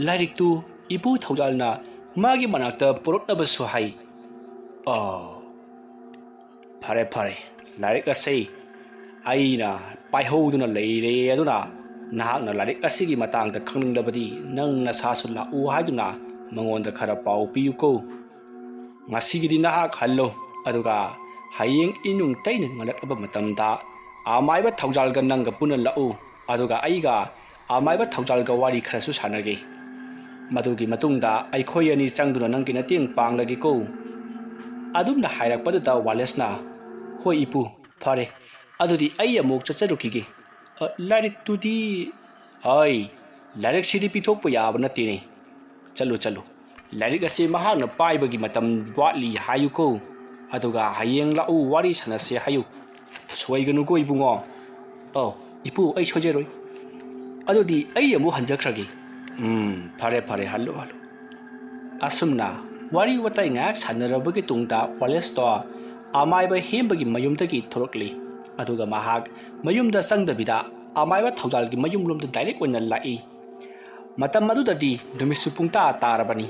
"ꯂꯥꯏꯔꯤꯛꯇꯨ ꯏꯄꯨ ꯊꯧꯖꯥꯜꯅ ꯃꯥꯒꯤ ꯃꯅꯥꯛꯇ ꯄꯨꯔꯛꯅꯕꯁꯨ ꯍꯥꯏ꯫" "ꯑ, ꯐꯔꯦ ꯐꯔꯦ, ꯂꯥꯏꯔꯤꯛ ꯑꯁꯤ ꯑꯩꯅ ꯄꯥꯏꯍꯧꯗꯨꯅ ꯂꯩꯔꯦ, ꯑꯗꯨꯅ ꯅꯍꯥꯛꯅ ꯂꯥꯏꯔꯤꯛ ꯑꯁꯤꯒꯤ ꯃꯇꯥꯡꯗ ꯈꯪꯅꯤꯡꯂꯕꯗꯤ ꯅꯪ ꯅꯁꯥꯁꯨ ꯂꯥꯛꯎ ꯍꯥꯏꯗꯨꯅ ꯃꯉꯣꯟꯗ ꯈꯔ ꯄꯥꯎ ꯄꯤꯌꯨꯀꯣ꯫ ꯉꯁꯤꯒꯤꯗꯤ ꯅꯍꯥꯛ ꯍꯜꯂꯣ, ꯑꯗꯨꯒ ꯍꯌꯦꯡ ꯏꯅꯨꯡ ꯇꯩꯅ ꯉꯜꯂꯛꯂꯕ ꯃꯇꯝꯗ ꯑꯃꯥꯏꯕ ꯊꯧꯖꯥꯜꯒ ꯅꯪꯒ ꯄꯨꯟꯅ ꯂꯥꯛꯎ, ꯑꯗꯨꯒ ꯑꯩꯒ ꯑꯃꯥꯏꯕ ꯊꯧꯖꯥꯜꯒ ꯋꯥꯔꯤ ꯈꯔꯁꯨ ꯁꯥꯟꯅꯒꯦ꯫ ꯃꯗꯨꯒꯤ ꯃꯇꯨꯡꯗ ꯑꯩꯈꯣꯏ ꯑꯅꯤ ꯆꯪꯗꯨꯅ ꯅꯪꯒꯤ ꯃꯇꯦꯡ ꯄꯥꯡꯂꯒꯦꯀꯣ꯫" ꯑꯗꯨꯝꯅ ꯍꯥꯏꯔꯛꯄꯗꯨꯗ ꯋꯥꯂꯦꯁꯅ, "ꯍꯣꯏ ꯏꯄꯨ, ꯐꯔꯦ, ꯑꯗꯨꯗꯤ ꯑꯩ ꯑꯃꯨꯛ ꯆꯠꯆꯔꯨꯈꯤꯒꯦ꯫ ꯑ, ꯂꯥꯏꯔꯤꯛꯇꯨꯗꯤ?" "ꯍꯣꯏ, ꯂꯥꯏꯔꯤꯛꯁꯤꯗꯤ ꯄꯤꯊꯣꯛꯄ ꯌꯥꯕ ꯅꯠꯇꯦꯅꯦ꯫ ꯆꯠꯂꯨ, ꯆꯠꯂꯨ꯫ ꯂꯥꯏꯔꯤꯛ ꯑꯁꯤ ꯃꯍꯥꯛꯅ ꯄꯥꯏꯕꯒꯤ ꯃꯇꯝ ꯋꯥꯠꯂꯤ ꯍꯥꯏꯌꯨꯀꯣ꯫ ꯑꯗꯨꯒ ꯍꯌꯦꯡ ꯂꯥꯛꯎ, ꯋꯥꯔꯤ ꯁꯥꯟꯅꯁꯦ ꯍꯥꯏꯌꯨ꯫ ꯁꯣꯏꯒꯅꯨꯀꯣ ꯏꯕꯨꯡꯉꯣ꯫" "ꯑꯧ, ꯏꯄꯨ, ꯑꯩ ꯁꯣꯏꯖꯔꯣꯏ꯫ ꯑꯗꯨꯗꯤ ꯑꯩ ꯑꯃꯨꯛ ꯍꯟꯖꯈ꯭ꯔꯒꯦ꯫" "ꯎꯝ, ꯐꯔꯦ, ꯐꯔꯦ, ꯍꯜꯂꯨ, ꯍꯜꯂꯨ꯫" ꯑꯁꯨꯝꯅ ꯋꯥꯔꯤ ꯋꯥꯇꯥꯏ ꯉꯥꯏꯍꯥꯛ ꯁꯥꯟꯅꯔꯕꯒꯤ ꯇꯨꯡꯗ ꯋꯥꯂꯦꯁꯇꯣ ꯑꯃꯥꯏꯕ ꯍꯦꯝꯕꯒꯤ ꯃꯌꯨꯝꯗꯒꯤ ꯊꯣꯔꯛꯂꯤ꯫ ꯑꯗꯨꯒ ꯃꯍꯥꯛ ꯃꯌꯨꯝꯗ ꯆꯪꯗꯕꯤꯗ ꯑꯃꯥꯏꯕ ꯊꯧꯖꯥꯜꯒꯤ ꯃꯌꯨꯝꯂꯣꯝꯗ ꯗꯥꯏꯔꯦꯛ ꯑꯣꯏꯅ ꯂꯥꯛꯏ꯫ ꯃꯇꯝ ꯑꯗꯨꯗꯗꯤ ꯅꯨꯃꯤꯠꯁꯨ ꯄꯨꯡꯇꯥ ꯇꯥꯔꯕꯅꯤ꯫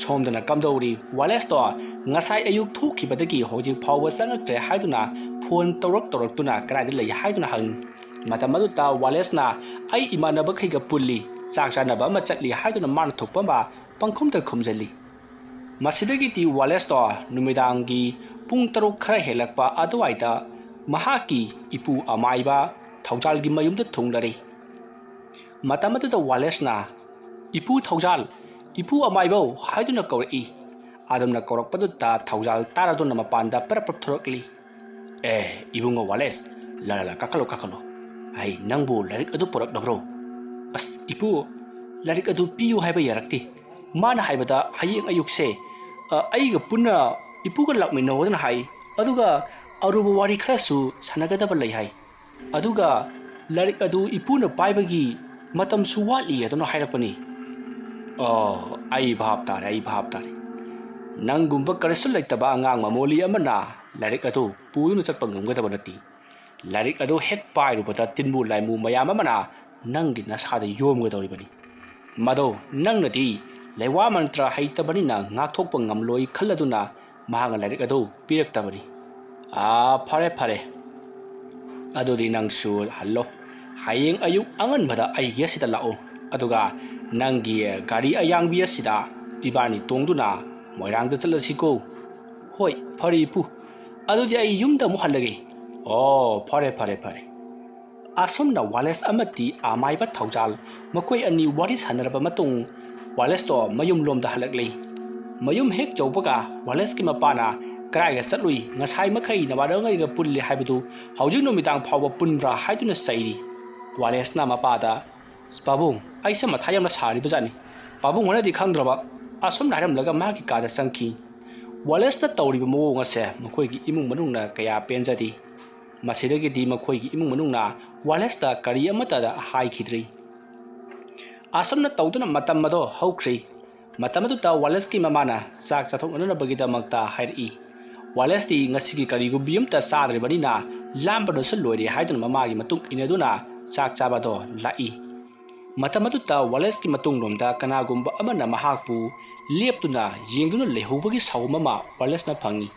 ꯁꯣꯝꯗꯅ ꯀꯝꯗꯧꯔꯤ, ꯋꯥꯂꯦꯁꯇꯣ ꯉꯁꯥꯏ ꯑꯌꯨꯛ ꯊꯣꯛꯈꯤꯕꯗꯒꯤ ꯍꯧꯖꯤꯛ ꯐꯥꯎꯕ ꯆꯪꯉꯛꯇ꯭ꯔꯦ ꯍꯥꯏꯗꯨꯅ ꯐꯣꯟ ꯇꯧꯔꯛ ꯇꯧꯔꯛꯇꯨꯅ ꯀꯗꯥꯏꯗ ꯂꯩ ꯍꯥꯏꯗꯨꯅ ꯍꯪꯉꯤ꯫ ꯃꯇꯝ ꯑꯗꯨꯗ ꯋꯥꯂꯦꯁꯅ "ꯑꯩ ꯏꯃꯥꯟꯅꯕꯈꯩꯒ ꯄꯨꯜꯂꯤ, ꯆꯥꯛ ꯆꯥꯅꯕ ꯑꯃ ꯆꯠꯂꯤ" ꯍꯥꯏꯗꯨꯅ ꯃꯥꯅ ꯊꯣꯛꯄ ꯑꯃ ꯄꯪꯈꯨꯝꯗ ꯈꯨꯝꯖꯤꯜꯂꯤ꯫ ꯃꯁꯤꯗꯒꯤꯗꯤ ꯋꯥꯂꯦꯁꯇꯣ ꯅꯨꯃꯤꯗꯥꯡꯒꯤ ꯄꯨꯡ ꯇꯔꯨꯛ ꯈꯔ ꯍꯦꯜꯂꯛꯄ ꯑꯗꯨꯋꯥꯏꯗ ꯃꯍꯥꯛꯀꯤ ꯏꯄꯨ ꯑꯃꯥꯏꯕ ꯊꯧꯖꯥꯜꯒꯤ ꯃꯌꯨꯝꯗ ꯊꯨꯡꯂꯔꯤ꯫ ꯃꯇꯝ ꯑꯗꯨꯗ ꯋꯥꯂꯦꯁꯅ "ꯏꯄꯨ ꯊꯧꯖꯥꯜ, ꯏꯄꯨ ꯑꯃꯥꯏꯕꯧ" ꯍꯥꯏꯗꯨꯅ ꯀꯧꯔꯛꯏ꯫ ꯑꯗꯨꯝꯅ ꯀꯧꯔꯛꯄꯗꯨꯗ ꯊꯧꯖꯥꯜ ꯇꯥꯔꯗꯨꯅ ꯃꯄꯥꯟꯗ ꯄꯔꯞ ꯄꯔꯞ ꯊꯣꯔꯛꯂꯤ꯫ "ꯑꯦ, ꯏꯕꯨꯡꯉꯣ ꯋꯥꯂꯦꯁ, ꯂꯥ, ꯂꯥ, ꯂꯥ, ꯀꯥꯈꯠꯂꯣ, ꯀꯥꯈꯠꯂꯣ꯫ ꯑꯩ ꯅꯪꯕꯨ ꯂꯥꯏꯔꯤꯛ ꯑꯗꯨ ꯄꯨꯔꯛꯅꯕ꯭ꯔꯣ?" "ꯑꯁ, ꯏꯄꯨ, ꯂꯥꯏꯔꯤꯛ ꯑꯗꯨ ꯄꯤꯌꯨ ꯍꯥꯏꯕ ꯌꯥꯔꯛꯇꯦ꯫ ꯃꯥꯅ ꯍꯥꯏꯕꯗ ꯍꯌꯦꯡ ꯑꯌꯨꯛꯁꯦ, ꯑ, ꯑꯩꯒ ꯄꯨꯟꯅ ꯏꯄꯨꯒ ꯂꯥꯛꯃꯤꯟꯅꯧꯗꯅ ꯍꯥꯏ꯫ ꯑꯗꯨꯒ ꯑꯔꯨꯕ ꯋꯥꯔꯤ ꯈꯔꯁꯨ ꯁꯥꯟꯅꯒꯗꯕ ꯂꯩ ꯍꯥꯏ꯫ ꯑꯗꯨꯒ ꯂꯥꯏꯔꯤꯛ ꯑꯗꯨ ꯏꯄꯨꯅ ꯄꯥꯏꯕꯒꯤ ꯃꯇꯝꯁꯨ ꯋꯥꯠꯂꯤ ꯑꯗꯨꯅ ꯍꯥꯏꯔꯛꯄꯅꯤ꯫" "ꯑꯣ, ꯑꯩ ꯚꯥꯞ ꯇꯥꯔꯦ, ꯑꯩ ꯚꯥꯞ ꯇꯥꯔꯦ꯫ ꯅꯪꯒꯨꯝꯕ ꯀꯔꯤꯁꯨ ꯂꯩꯇꯕ ꯑꯉꯥꯡ ꯃꯃꯣꯂꯤ ꯑꯃꯅ ꯂꯥꯏꯔꯤꯛ ꯑꯗꯨ ꯄꯨꯗꯨꯅ ꯆꯠꯄ ꯉꯝꯒꯗꯕ ꯅꯠꯇꯦ꯫ ꯂꯥꯏꯔꯤꯛ ꯑꯗꯨ ꯍꯦꯛ ꯄꯥꯏꯔꯨꯕꯗ ꯇꯤꯟꯕꯨ ꯂꯥꯏꯃꯨ ꯃꯌꯥꯝ ꯑꯃꯅ ꯅꯪꯒꯤ ꯅꯁꯥꯗ ꯌꯣꯝꯒꯗꯧꯔꯤꯕꯅꯤ꯫ ꯃꯗꯣ ꯅꯪꯅꯗꯤ ꯂꯩꯋꯥ ꯃꯟꯇ꯭ꯔ ꯍꯩꯇꯕꯅꯤꯅ ꯉꯥꯛꯊꯣꯛꯄ ꯉꯝꯂꯣꯏ ꯈꯜꯂꯗꯨꯅ ꯃꯍꯥꯛꯅ ꯂꯥꯏꯔꯤꯛ ꯑꯗꯨ ꯄꯤꯔꯛꯇꯕꯅꯤ꯫" "ꯑꯥ, ꯐꯔꯦ, ꯐꯔꯦ꯫ ꯑꯗꯨꯗꯤ ꯅꯪꯁꯨ ꯍꯜꯂꯣ꯫ ꯍꯌꯦꯡ ꯑꯌꯨꯛ ꯑꯉꯟꯕꯗ ꯑꯩꯒꯤ ꯑꯁꯤꯗ ꯂꯥꯛꯎ꯫ ꯑꯗꯨꯒ ꯅꯪꯒꯤ ꯒꯥꯔꯤ ꯑꯌꯥꯡꯕꯤ ꯑꯁꯤꯗ ꯏꯕꯥꯅꯤ ꯇꯣꯡꯗꯨꯅ ꯃꯣꯏꯔꯥꯡꯗ ꯆꯠꯂꯁꯤꯀꯣ꯫" "ꯍꯣꯏ, ꯐꯔꯦ ꯏꯄꯨ꯫ ꯑꯗꯨꯗꯤ ꯑꯩ ꯌꯨꯝꯗ ꯑꯃꯨꯛ ꯍꯜꯂꯒꯦ꯫" "ꯑꯣ, ꯐꯔꯦ, ꯐꯔꯦ, ꯐꯔꯦ꯫" ꯑꯁꯨꯝꯅ ꯋꯥꯂꯦꯁ ꯑꯃꯗꯤ ꯑꯃꯥꯏꯕ ꯊꯧꯖꯥꯜ ꯃꯈꯣꯏ ꯑꯅꯤ ꯋꯥꯔꯤ ꯁꯥꯟꯅꯔꯕ ꯃꯇꯨꯡ, ꯋꯥꯂꯦꯁꯇꯣ ꯃꯌꯨꯝꯂꯣꯝꯗ ꯍꯜꯂꯛꯂꯤ꯫ ꯃꯌꯨꯝ ꯍꯦꯛ ꯌꯧꯕꯒ ꯋꯥꯂꯦꯁꯀꯤ ꯃꯄꯥꯅ "ꯀꯗꯥꯏꯗ ꯆꯠꯂꯨꯏ? ꯉꯁꯥꯏ ꯃꯈꯩ ꯅꯃꯥꯟꯅꯕꯉꯩꯒ ꯄꯨꯜꯂꯤ ꯍꯥꯏꯕꯗꯨ ꯍꯧꯖꯤꯛ ꯅꯨꯃꯤꯗꯥꯡ ꯐꯥꯎꯕ ꯄꯨꯟꯕ꯭ꯔꯥ?" ꯍꯥꯏꯗꯨꯅ ꯆꯩꯔꯤ꯫ ꯋꯥꯂꯦꯁꯅ ꯃꯄꯥꯗ, "ꯄꯥꯕꯨꯡ, ꯑꯩꯁꯦ ꯃꯊꯥ ꯌꯥꯝꯅ ꯁꯥꯔꯤꯕꯖꯥꯠꯅꯤ꯫ ꯄꯥꯕꯨꯡ ꯍꯣꯏꯅꯗꯤ ꯈꯪꯗ꯭ꯔꯕ?" ꯑꯁꯨꯝꯅ ꯍꯥꯏꯔꯝꯂꯒ ꯃꯍꯥꯛꯀꯤ ꯀꯥꯗ ꯆꯪꯈꯤ꯫ ꯋꯥꯂꯦꯁꯅ ꯇꯧꯔꯤꯕ ꯃꯑꯣꯡ ꯑꯁꯦ ꯃꯈꯣꯏꯒꯤ ꯏꯃꯨꯡ ꯃꯅꯨꯡꯅ ꯀꯌꯥ ꯄꯦꯟꯖꯗꯦ꯫ ꯃꯁꯤꯗꯒꯤꯗꯤ ꯃꯈꯣꯏꯒꯤ ꯏꯃꯨꯡ ꯃꯅꯨꯡꯅ ꯋꯥꯂꯦꯁꯇ ꯀꯔꯤ ꯑꯃꯠꯇꯗ ꯍꯥꯏꯈꯤꯗ꯭ꯔꯤ꯫ ꯑꯁꯨꯝꯅ ꯇꯧꯗꯨꯅ ꯃꯇꯝ ꯑꯗꯣ ꯍꯧꯈ꯭ꯔꯤ꯫ ꯃꯇꯝ ꯑꯗꯨꯗ ꯋꯥꯂꯦꯁꯀꯤ ꯃꯃꯥꯅ ꯆꯥꯛ ꯆꯥꯊꯣꯛꯅꯅꯕꯒꯤꯗꯃꯛꯇ ꯍꯥꯏꯔꯛꯏ꯫ ꯋꯥꯂꯦꯁꯇꯤ ꯉꯁꯤꯒꯤ ꯀꯔꯤꯒꯨꯝꯕꯤ ꯑꯃꯠꯇ ꯆꯥꯗ꯭ꯔꯤꯕꯅꯤꯅ ꯂꯥꯝꯕꯅꯁꯨ ꯂꯣꯏꯔꯦ ꯍꯥꯏꯗꯨꯅ ꯃꯃꯥꯒꯤ ꯃꯇꯨꯡ ꯏꯟꯅꯗꯨꯅ ꯆꯥꯛ ꯆꯥꯕꯗꯣ ꯂꯥꯛꯏ꯫ ꯃꯇꯝ ꯑꯗꯨꯗ ꯋꯥꯂꯦꯁꯀꯤ ꯃꯇꯨꯡꯂꯣꯝꯗ ꯀꯅꯥꯒꯨꯝꯕ ꯑꯃꯅ ꯃꯍꯥꯛꯄꯨ ꯂꯦꯞꯇꯨꯅ ꯌꯦꯡꯗꯨꯅ ꯂꯩꯍꯧꯕꯒꯤ ꯁꯥꯎꯝ ꯑꯃ ꯋꯥꯂꯦꯁꯅ ꯐꯪꯏ꯫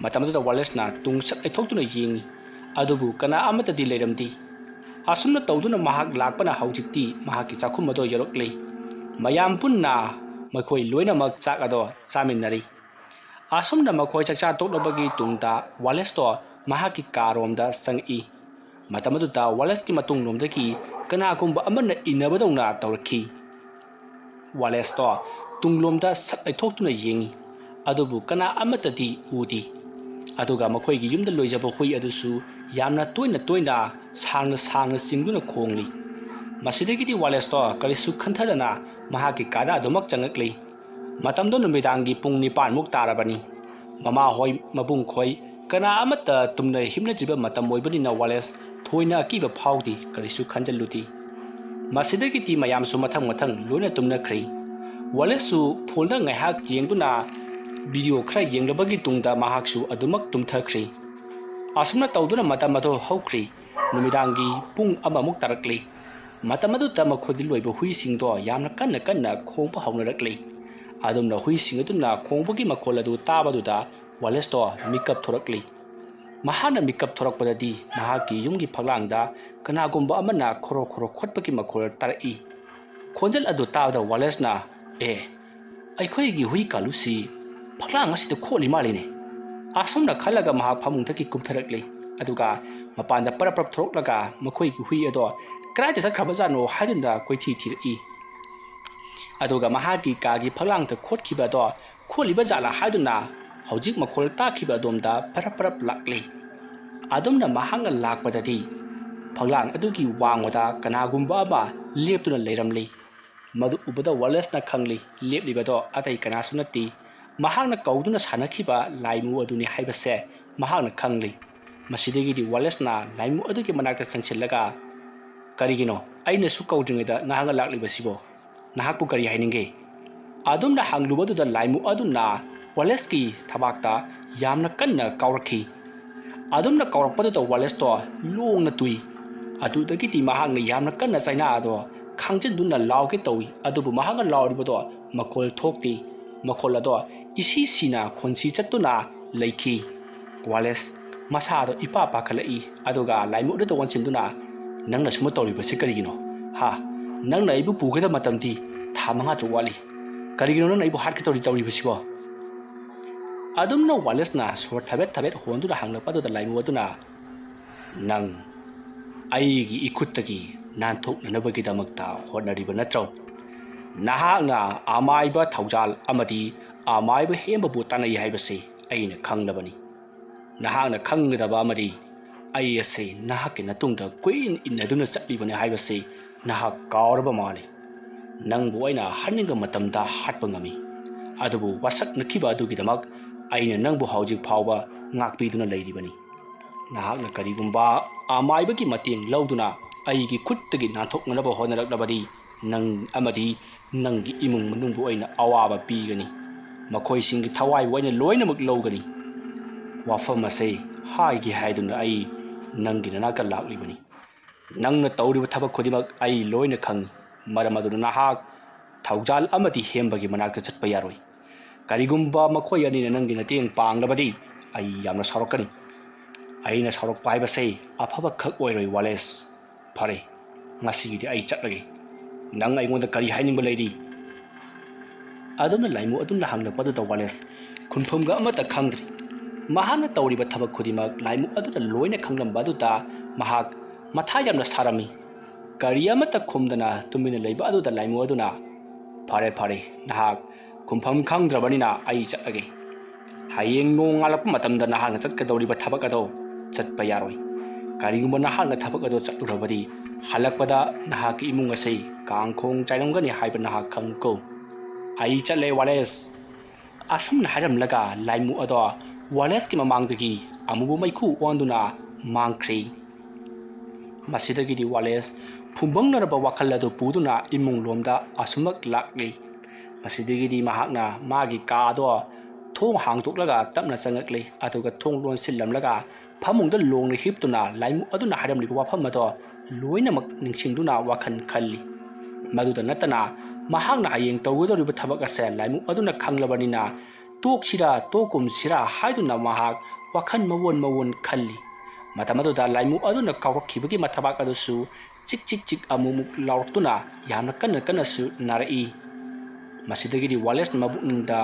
ꯃꯇꯝ ꯑꯗꯨꯗ ꯋꯥꯂꯦꯁꯅ ꯇꯨꯡ ꯁꯠ ꯂꯩꯊꯣꯛꯇꯨꯅ ꯌꯦꯡꯏ, ꯑꯗꯨꯕꯨ ꯀꯅꯥ ꯑꯃꯠꯇꯗꯤ ꯂꯩꯔꯝꯗꯦ꯫ ꯑꯁꯨꯝꯅ ꯇꯧꯗꯨꯅ ꯃꯍꯥꯛ ꯂꯥꯛꯄꯅ ꯍꯧꯖꯤꯛꯇꯤ ꯃꯍꯥꯛꯀꯤ ꯆꯥꯛꯈꯨꯝ ꯑꯗꯣ ꯌꯧꯔꯛꯂꯦ꯫ ꯃꯌꯥꯝ ꯄꯨꯟꯅ ꯃꯈꯣꯏ ꯂꯣꯏꯅꯃꯛ ꯆꯥꯛ ꯑꯗꯣ ꯆꯥꯃꯤꯟꯅꯔꯤ꯫ ꯑꯁꯨꯝꯅ ꯃꯈꯣꯏ ꯆꯥꯛꯆꯥ ꯇꯣꯛꯂꯕꯒꯤ ꯇꯨꯡꯗ ꯋꯥꯂꯦꯁꯇꯣ ꯃꯍꯥꯛꯀꯤ ꯀꯥꯔꯣꯝꯗ ꯆꯪꯉꯛꯏ꯫ ꯃꯇꯝ ꯑꯗꯨꯗ ꯋꯥꯂꯦꯁꯀꯤ ꯃꯇꯨꯡꯂꯣꯝꯗꯒꯤ ꯀꯅꯥꯒꯨꯝꯕ ꯑꯃꯅ ꯏꯟꯅꯕꯗꯧꯅ ꯇꯧꯔꯛꯈꯤ꯫ ꯋꯥꯂꯦꯁꯇꯣ ꯇꯨꯡꯂꯣꯝꯗ ꯁꯠ ꯂꯩꯊꯣꯛꯇꯨꯅ ꯌꯦꯡꯉꯤ, ꯑꯗꯨꯕꯨ ꯀꯅꯥ ꯑꯃꯠꯇꯗꯤ ꯎꯗꯦ꯫ ꯑꯗꯨꯒ ꯃꯈꯣꯏꯒꯤ ꯌꯨꯝꯗ ꯂꯣꯏꯖꯕ ꯍꯨꯏ ꯑꯗꯨꯁꯨ ꯌꯥꯝꯅ ꯇꯣꯏꯅ ꯇꯣꯏꯅ ꯁꯥꯡꯅ ꯁꯥꯡꯅ ꯆꯤꯡꯗꯨꯅ ꯈꯣꯡꯂꯤ꯫ ꯃꯁꯤꯗꯒꯤꯗꯤ ꯋꯥꯂꯦꯁꯇꯣ ꯀꯔꯤꯁꯨ ꯈꯟꯊꯗꯅ ꯃꯍꯥꯛꯀꯤ ꯀꯥꯗ ꯑꯗꯨꯃꯛ ꯆꯪꯂꯛꯂꯤ꯫ ꯃꯇꯝꯗꯣ ꯅꯨꯃꯤꯗꯥꯡꯒꯤ ꯄꯨꯡ ꯅꯤꯄꯥꯟꯃꯨꯛ ꯇꯥꯔꯕꯅꯤ꯫ ꯃꯃꯥꯍꯣꯏ, ꯃꯕꯨꯡꯈꯣꯏ, ꯀꯅꯥ ꯑꯃꯠꯇ ꯇꯨꯝꯅ ꯍꯤꯞꯅꯗ꯭ꯔꯤꯕ ꯃꯇꯝ ꯑꯣꯏꯕꯅꯤꯅ ꯋꯥꯂꯦꯁ ꯊꯣꯏꯅ ꯑꯀꯤꯕ ꯐꯥꯎꯗꯦ, ꯀꯔꯤꯁꯨ ꯈꯟꯖꯤꯜꯂꯨꯗꯦ꯫ ꯃꯁꯤꯗꯒꯤꯗꯤ ꯃꯌꯥꯝꯁꯨ ꯃꯊꯪ ꯃꯊꯪ ꯂꯣꯏꯅ ꯇꯨꯝꯅꯈ꯭ꯔꯦ꯫ ꯋꯥꯂꯦꯁꯁꯨ ꯐꯣꯟꯗ ꯉꯥꯏꯍꯥꯛ ꯌꯦꯡꯗꯨꯅ ꯚꯤꯗꯤꯑꯣ ꯈꯔ ꯌꯦꯡꯂꯕꯒꯤ ꯇꯨꯡꯗ ꯃꯍꯥꯛꯁꯨ ꯑꯗꯨꯃꯛ ꯇꯨꯝꯊꯈ꯭ꯔꯦ꯫ ꯑꯁꯨꯝꯅ ꯇꯧꯗꯨꯅ ꯃꯇꯝ ꯑꯗꯨ ꯍꯧꯈ꯭ꯔꯦ꯫ ꯅꯨꯃꯤꯗꯥꯡꯒꯤ ꯄꯨꯡ ꯑꯃꯃꯨꯛ ꯇꯥꯔꯛꯂꯦ꯫ ꯃꯇꯝ ꯑꯗꯨꯗ ꯃꯈꯣꯏꯗ ꯂꯣꯏꯕ ꯍꯨꯏꯁꯤꯡꯗꯣ ꯌꯥꯝꯅ ꯀꯟꯅ ꯀꯟꯅ ꯈꯣꯡꯕ ꯍꯧꯅꯔꯛꯂꯦ꯫ ꯑꯗꯨꯝꯅ ꯍꯨꯏꯁꯤꯡ ꯑꯗꯨꯅ ꯈꯣꯡꯕꯒꯤ ꯃꯈꯣꯜ ꯑꯗꯨ ꯇꯥꯕꯗꯨꯗ ꯋꯥꯂꯦꯁꯇꯣ ꯃꯤꯀꯞ ꯊꯣꯔꯛꯂꯤ꯫ ꯃꯍꯥꯛꯅ ꯃꯤꯀꯞ ꯊꯣꯔꯛꯄꯗꯗꯤ ꯃꯍꯥꯛꯀꯤ ꯌꯨꯝꯒꯤ ꯐꯛꯂꯥꯡꯗ ꯀꯅꯥꯒꯨꯝꯕ ꯑꯃꯅ ꯈꯣꯔꯣ ꯈꯣꯔꯣ ꯈꯣꯠꯄꯒꯤ ꯃꯈꯣꯜ ꯇꯥꯔꯛꯏ꯫ ꯈꯣꯟꯖꯦꯜ ꯑꯗꯨ ꯇꯥꯕꯗ ꯋꯥꯂꯦꯁꯅ, "ꯑꯦ, ꯑꯩꯈꯣꯏꯒꯤ ꯍꯨꯏ ꯀꯥꯂꯨꯁꯤ ꯐꯛꯂꯥꯡ ꯑꯁꯤꯗ ꯈꯣꯠꯂꯤ ꯃꯥꯜꯂꯤꯅꯦ"꯫ ꯑꯁꯨꯝꯅ ꯈꯜꯂꯒ ꯃꯍꯥꯛ ꯐꯃꯨꯡꯗꯒꯤ ꯀꯨꯝꯊꯔꯛꯂꯤ꯫ ꯑꯗꯨꯒ ꯃꯄꯥꯟꯗ ꯄꯔꯞ ꯄꯔꯞ ꯊꯣꯔꯛꯂꯒ ꯃꯈꯣꯏꯒꯤ ꯍꯨꯏ ꯑꯗꯣ ꯀꯗꯥꯏꯗ ꯆꯠꯈ꯭ꯔꯕꯖꯥꯠꯅꯣ ꯍꯥꯏꯗꯨꯅ ꯀꯣꯏꯊꯤ ꯊꯤꯔꯛꯏ꯫ ꯑꯗꯨꯒ ꯃꯍꯥꯛꯀꯤ ꯀꯥꯒꯤ ꯐꯛꯂꯥꯡꯗ ꯈꯣꯠꯈꯤꯕ ꯑꯗꯣ ꯈꯣꯠꯂꯤꯕ ꯖꯥꯠꯂꯥ ꯍꯥꯏꯗꯨꯅ ꯍꯧꯖꯤꯛ ꯃꯈꯣꯜ ꯇꯥꯈꯤꯕ ꯑꯗꯣꯝꯗ ꯄꯔꯞ ꯄꯔꯞ ꯂꯥꯛꯂꯤ꯫ ꯑꯗꯨꯝꯅ ꯃꯍꯥꯛꯅ ꯂꯥꯛꯄꯗꯗꯤ ꯐꯛꯂꯥꯡ ꯑꯗꯨꯒꯤ ꯋꯥꯡꯃꯗ ꯀꯅꯥꯒꯨꯝꯕ ꯑꯃ ꯂꯦꯞꯇꯨꯅ ꯂꯩꯔꯝꯂꯤ꯫ ꯃꯗꯨ ꯎꯕꯗ ꯋꯥꯂꯦꯁꯅ ꯈꯪꯂꯤ, ꯂꯦꯞꯂꯤꯕꯗꯣ ꯑꯇꯩ ꯀꯅꯥꯁꯨ ꯅꯠꯇꯦ, ꯃꯍꯥꯛꯅ ꯀꯧꯗꯨꯅ ꯁꯥꯟꯅꯈꯤꯕ ꯂꯥꯏꯃꯨ ꯑꯗꯨꯅꯤ ꯍꯥꯏꯕꯁꯦ ꯃꯍꯥꯛꯅ ꯈꯪꯂꯤ꯫ ꯃꯁꯤꯗꯒꯤꯗꯤ ꯋꯥꯂꯦꯁꯅ ꯂꯥꯏꯃꯨ ꯑꯗꯨꯒꯤ ꯃꯅꯥꯛꯇ ꯆꯪꯁꯤꯜꯂꯒ, "ꯀꯔꯤꯒꯤꯅꯣ ꯑꯩꯅꯁꯨ ꯀꯧꯗ꯭ꯔꯤꯉꯩꯗ ꯅꯍꯥꯛꯅ ꯂꯥꯛꯂꯤꯕꯁꯤꯕꯣ? ꯅꯍꯥꯛꯄꯨ ꯀꯔꯤ ꯍꯥꯏꯅꯤꯡꯒꯦ?" ꯑꯗꯨꯝꯅ ꯍꯪꯂꯨꯕꯗꯨꯗ ꯂꯥꯏꯃꯨ ꯑꯗꯨꯅ ꯋꯥꯂꯦꯁꯀꯤ ꯊꯕꯥꯛꯇ ꯌꯥꯝꯅ ꯀꯟꯅ ꯀꯥꯎꯔꯛꯈꯤ꯫ ꯑꯗꯨꯝꯅ ꯀꯥꯎꯔꯛꯄꯗꯨꯗ ꯋꯥꯂꯦꯁꯇꯣ ꯂꯣꯡꯅ ꯇꯨꯏ꯫ ꯑꯗꯨꯗꯒꯤꯗꯤ ꯃꯍꯥꯛꯅ ꯌꯥꯝꯅ ꯀꯟꯅ ꯆꯩꯅꯥ ꯑꯗꯣ ꯈꯥꯡꯖꯤꯟꯗꯨꯅ ꯂꯥꯎꯒꯦ ꯇꯧꯏ, ꯑꯗꯨꯕꯨ ꯃꯍꯥꯛꯅ ꯂꯥꯎꯔꯤꯕꯗꯣ ꯃꯈꯣꯜ ꯊꯣꯛꯇꯦ꯫ ꯃꯈꯣꯜ ꯑꯗꯣ ꯏꯁꯤ ꯁꯤꯅ ꯈꯣꯟꯁꯤ ꯆꯠꯇꯨꯅ ꯂꯩꯈꯤ꯫ ꯋꯥꯂꯦꯁ ꯃꯁꯥꯗꯣ ꯏꯄꯥ ꯄꯥꯈꯠꯂꯛꯏ, ꯑꯗꯨꯒ ꯂꯥꯏꯃꯨ ꯑꯗꯨꯗ ꯑꯣꯟꯁꯤꯟꯗꯨꯅ, "ꯅꯪꯅ ꯁꯨꯝꯕ ꯇꯧꯔꯤꯕꯁꯤ ꯀꯔꯤꯒꯤꯅꯣ? ꯍꯥ? ꯅꯪꯅ ꯑꯩꯕꯨ ꯄꯨꯒꯗꯕ ꯃꯇꯝꯗꯤ ꯊꯥ ꯃꯉꯥ ꯇꯔꯨꯛ ꯋꯥꯠꯂꯤ꯫ ꯀꯔꯤꯒꯤꯅꯣ ꯅꯪꯅ ꯑꯩꯕꯨ ꯍꯥꯠꯀꯦ ꯇꯧꯔꯤ, ꯇꯧꯔꯤꯕꯁꯤꯕꯣ?" ꯑꯗꯨꯝꯅ ꯋꯥꯂꯦꯁꯅ ꯁꯣꯔ ꯊꯕꯦꯠ ꯊꯕꯦꯠ ꯍꯣꯟꯗꯨꯅ ꯍꯪꯂꯛꯄ ꯑꯗꯨꯗ ꯂꯥꯏꯃꯨ ꯑꯗꯨꯅ, "ꯅꯪ ꯑꯩꯒꯤ ꯏꯈꯨꯠꯇꯒꯤ ꯅꯥꯟꯊꯣꯛꯅꯅꯕꯒꯤꯗꯃꯛꯇ ꯍꯣꯠꯅꯔꯤꯕ ꯅꯠꯇ꯭ꯔꯣ? ꯅꯍꯥꯛꯅ ꯑꯃꯥꯏꯕ ꯊꯧꯖꯥꯜ ꯑꯃꯗꯤ ꯑꯃꯥꯏꯕ ꯍꯦꯝꯕꯕꯨ ꯇꯥꯟꯅꯩ ꯍꯥꯏꯕꯁꯤ ꯑꯩꯅ ꯈꯪꯂꯕꯅꯤ꯫ ꯅꯍꯥꯛꯅ ꯈꯪꯒꯗꯕ ꯑꯃꯗꯤ, ꯑꯩ ꯑꯁꯤ ꯅꯍꯥꯛꯀꯤ ꯅꯇꯨꯡꯗ ꯀꯨꯏꯅ ꯏꯟꯅꯗꯨꯅ ꯆꯠꯂꯤꯕꯅꯤ ꯍꯥꯏꯕꯁꯤ ꯅꯍꯥꯛ ꯀꯥꯎꯔꯕ ꯃꯥꯜꯂꯤ꯫ ꯅꯪꯕꯨ ꯑꯩꯅ ꯍꯥꯠꯅꯤꯡꯕ ꯃꯇꯝꯗ ꯍꯥꯠꯄ ꯉꯝꯃꯤ, ꯑꯗꯨꯕꯨ ꯋꯥꯁꯛꯅꯈꯤꯕ ꯑꯗꯨꯒꯤꯗꯃꯛ ꯑꯩꯅ ꯅꯪꯕꯨ ꯍꯧꯖꯤꯛ ꯐꯥꯎꯕ ꯉꯥꯛꯄꯤꯗꯨꯅ ꯂꯩꯔꯤꯕꯅꯤ꯫ ꯅꯍꯥꯛꯅ ꯀꯔꯤꯒꯨꯝꯕ ꯑꯃꯥꯏꯕꯒꯤ ꯃꯇꯦꯡ ꯂꯧꯗꯨꯅ ꯑꯩꯒꯤ ꯈꯨꯠꯇꯒꯤ ꯅꯥꯟꯊꯣꯛꯅꯅꯕ ꯍꯣꯠꯅꯔꯛꯂꯕꯗꯤ, ꯅꯪ ꯑꯃꯗꯤ ꯅꯪꯒꯤ ꯏꯃꯨꯡ ꯃꯅꯨꯡꯕꯨ ꯑꯩꯅ ꯑꯋꯥꯕ ꯄꯤꯒꯅꯤ꯫ ꯃꯈꯣꯏꯁꯤꯡꯒꯤ ꯊꯋꯥꯏꯕꯨ ꯑꯩꯅ ꯂꯣꯏꯅꯃꯛ ꯂꯧꯒꯅꯤ꯫ ꯋꯥꯐꯝ ꯑꯁꯦ ꯍꯥꯏꯒꯦ ꯍꯥꯏꯗꯨꯅ ꯑꯩ ꯅꯪꯒꯤ ꯅꯅꯥꯛꯇ ꯂꯥꯛꯂꯤꯕꯅꯤ꯫ ꯅꯪꯅ ꯇꯧꯔꯤꯕ ꯊꯕꯛ ꯈꯨꯗꯤꯡꯃꯛ ꯑꯩ ꯂꯣꯏꯅ ꯈꯪꯏ꯫ ꯃꯔꯝ ꯑꯗꯨꯅ ꯅꯍꯥꯛ ꯊꯧꯖꯥꯜ ꯑꯃꯗꯤ ꯍꯦꯝꯕꯒꯤ ꯃꯅꯥꯛꯇ ꯆꯠꯄ ꯌꯥꯔꯣꯏ꯫ ꯀꯔꯤꯒꯨꯝꯕ ꯃꯈꯣꯏ ꯑꯅꯤꯅ ꯅꯪꯒꯤ ꯃꯇꯦꯡ ꯄꯥꯡꯂꯕꯗꯤ ꯑꯩ ꯌꯥꯝꯅ ꯁꯥꯎꯔꯛꯀꯅꯤ꯫ ꯑꯩꯅ ꯁꯥꯎꯔꯛꯄ ꯍꯥꯏꯕꯁꯦ ꯑꯐꯕ ꯈꯛ ꯑꯣꯏꯔꯣꯏ, ꯋꯥꯂꯦꯁ꯫ ꯐꯔꯦ, ꯉꯁꯤꯒꯤꯗꯤ ꯑꯩ ꯆꯠꯂꯒꯦ꯫ ꯅꯪ ꯑꯩꯉꯣꯟꯗ ꯀꯔꯤ ꯍꯥꯏꯅꯤꯡꯕ ꯂꯩꯔꯤ?" ꯑꯗꯨꯝꯅ ꯂꯥꯏꯃꯨ ꯑꯗꯨꯅ ꯍꯪꯂꯛꯄꯗꯨꯗ ꯋꯥꯂꯦꯁ ꯈꯨꯝꯐꯝꯒ ꯑꯃꯠꯇ ꯈꯪꯗ꯭ꯔꯤ꯫ ꯃꯍꯥꯛꯅ ꯇꯧꯔꯤꯕ ꯊꯕꯛ ꯈꯨꯗꯤꯡꯃꯛ ꯂꯥꯏꯃꯨ ꯑꯗꯨꯅ ꯂꯣꯏꯅ ꯈꯪꯂꯝꯕ ꯑꯗꯨꯗ ꯃꯍꯥꯛ ꯃꯊꯥ ꯌꯥꯝꯅ ꯁꯥꯔꯝꯃꯤ꯫ ꯀꯔꯤ ꯑꯃꯠꯇ ꯈꯨꯝꯗꯅ ꯇꯨꯃꯤꯟꯅ ꯂꯩꯕ ꯑꯗꯨꯗ ꯂꯥꯏꯃꯨ ꯑꯗꯨꯅ, "ꯐꯔꯦ, ꯐꯔꯦ, ꯅꯍꯥꯛ ꯈꯨꯝꯐꯝ ꯈꯪꯗ꯭ꯔꯕꯅꯤꯅ ꯑꯩ ꯆꯠꯂꯒꯦ꯫ ꯍꯌꯦꯡ ꯅꯣꯡ ꯉꯥꯜꯂꯛꯄ ꯃꯇꯝꯗ ꯅꯍꯥꯛꯅ ꯆꯠꯀꯗꯧꯔꯤꯕ ꯊꯕꯛ ꯑꯗꯣ ꯆꯠꯄ ꯌꯥꯔꯣꯏ꯫ ꯀꯔꯤꯒꯨꯝꯕ ꯅꯍꯥꯛꯅ ꯊꯕꯛ ꯑꯗꯣ ꯆꯠꯂꯨꯔꯕꯗꯤ, ꯍꯜꯂꯛꯄꯗ ꯅꯍꯥꯛꯀꯤ ꯏꯃꯨꯡ ꯑꯁꯤ ꯀꯥꯡꯈꯣꯡ ꯆꯥꯏꯔꯝꯒꯅꯤ ꯍꯥꯏꯕ ꯅꯍꯥꯛ ꯈꯪꯉꯨꯀꯣ꯫ ꯑꯩ ꯆꯠꯂꯦ, ꯋꯥꯂꯦꯁ꯫" ꯑꯁꯨꯝꯅ ꯍꯥꯏꯔꯝꯂꯒ ꯂꯥꯏꯃꯨ ꯑꯗꯣ ꯋꯥꯂꯦꯁꯀꯤ ꯃꯃꯥꯡꯗꯒꯤ ꯑꯃꯨꯕ ꯃꯩꯈꯨ ꯑꯣꯟꯗꯨꯅ ꯃꯥꯡꯈ꯭ꯔꯦ꯫ ꯃꯁꯤꯗꯒꯤꯗꯤ ꯋꯥꯂꯦꯁ ꯐꯨꯝꯕꯪꯅꯔꯕ ꯋꯥꯈꯜ ꯑꯗꯨ ꯄꯨꯗꯨꯅ ꯏꯃꯨꯡ ꯂꯣꯝꯗ ꯑꯁꯨꯝꯃꯛ ꯂꯥꯛꯂꯤ꯫ ꯃꯁꯤꯗꯒꯤꯗꯤ ꯃꯍꯥꯛꯅ ꯃꯥꯒꯤ ꯀꯥ ꯑꯗꯣ ꯊꯣꯡ ꯍꯥꯡꯗꯣꯛꯂꯒ ꯇꯞꯅ ꯆꯪꯂꯛꯂꯤ, ꯑꯗꯨꯒ ꯊꯣꯡ ꯂꯣꯟꯁꯤꯜꯂꯝꯂꯒ ꯐꯃꯨꯡꯗ ꯂꯣꯡꯅ ꯍꯤꯞꯇꯨꯅ ꯂꯥꯏꯃꯨ ꯑꯗꯨꯅ ꯍꯥꯏꯔꯝꯂꯤꯕ ꯋꯥꯐꯝ ꯑꯗꯣ ꯂꯣꯏꯅꯃꯛ ꯅꯤꯡꯁꯤꯡꯗꯨꯅ ꯋꯥꯈꯜ ꯈꯜꯂꯤ꯫ ꯃꯗꯨꯗ ꯅꯠꯇꯅ ꯃꯍꯥꯛꯅ ꯍꯌꯦꯡ ꯇꯧꯒꯗꯧꯔꯤꯕ ꯊꯕꯛ ꯑꯁꯦ ꯂꯥꯏꯃꯨ ꯑꯗꯨꯅ ꯈꯪꯂꯕꯅꯤꯅ ꯇꯣꯛꯁꯤꯔꯥ ꯇꯣꯛꯀꯨꯝꯁꯤꯔꯥ ꯍꯥꯏꯗꯨꯅ ꯃꯍꯥꯛ ꯋꯥꯈꯜ ꯃꯑꯣꯟ ꯃꯑꯣꯟ ꯈꯜꯂꯤ꯫ ꯃꯇꯝ ꯑꯗꯨꯗ ꯂꯥꯏꯃꯨ ꯑꯗꯨꯅ ꯀꯥꯎꯔꯛꯈꯤꯕꯒꯤ ꯃꯊꯕꯥꯛ ꯑꯗꯨꯁꯨ ꯆꯤꯛ ꯆꯤꯛ ꯆꯤꯛ ꯑꯃꯨꯛ ꯑꯃꯨꯛ ꯂꯥꯎꯔꯛꯇꯨꯅ ꯌꯥꯝꯅ ꯀꯟꯅ ꯀꯟꯅꯁꯨ ꯅꯥꯔꯛꯏ꯫ ꯃꯁꯤꯗꯒꯤꯗꯤ ꯋꯥꯂꯦꯁꯅ ꯃꯕꯨꯛꯅꯤꯡꯗ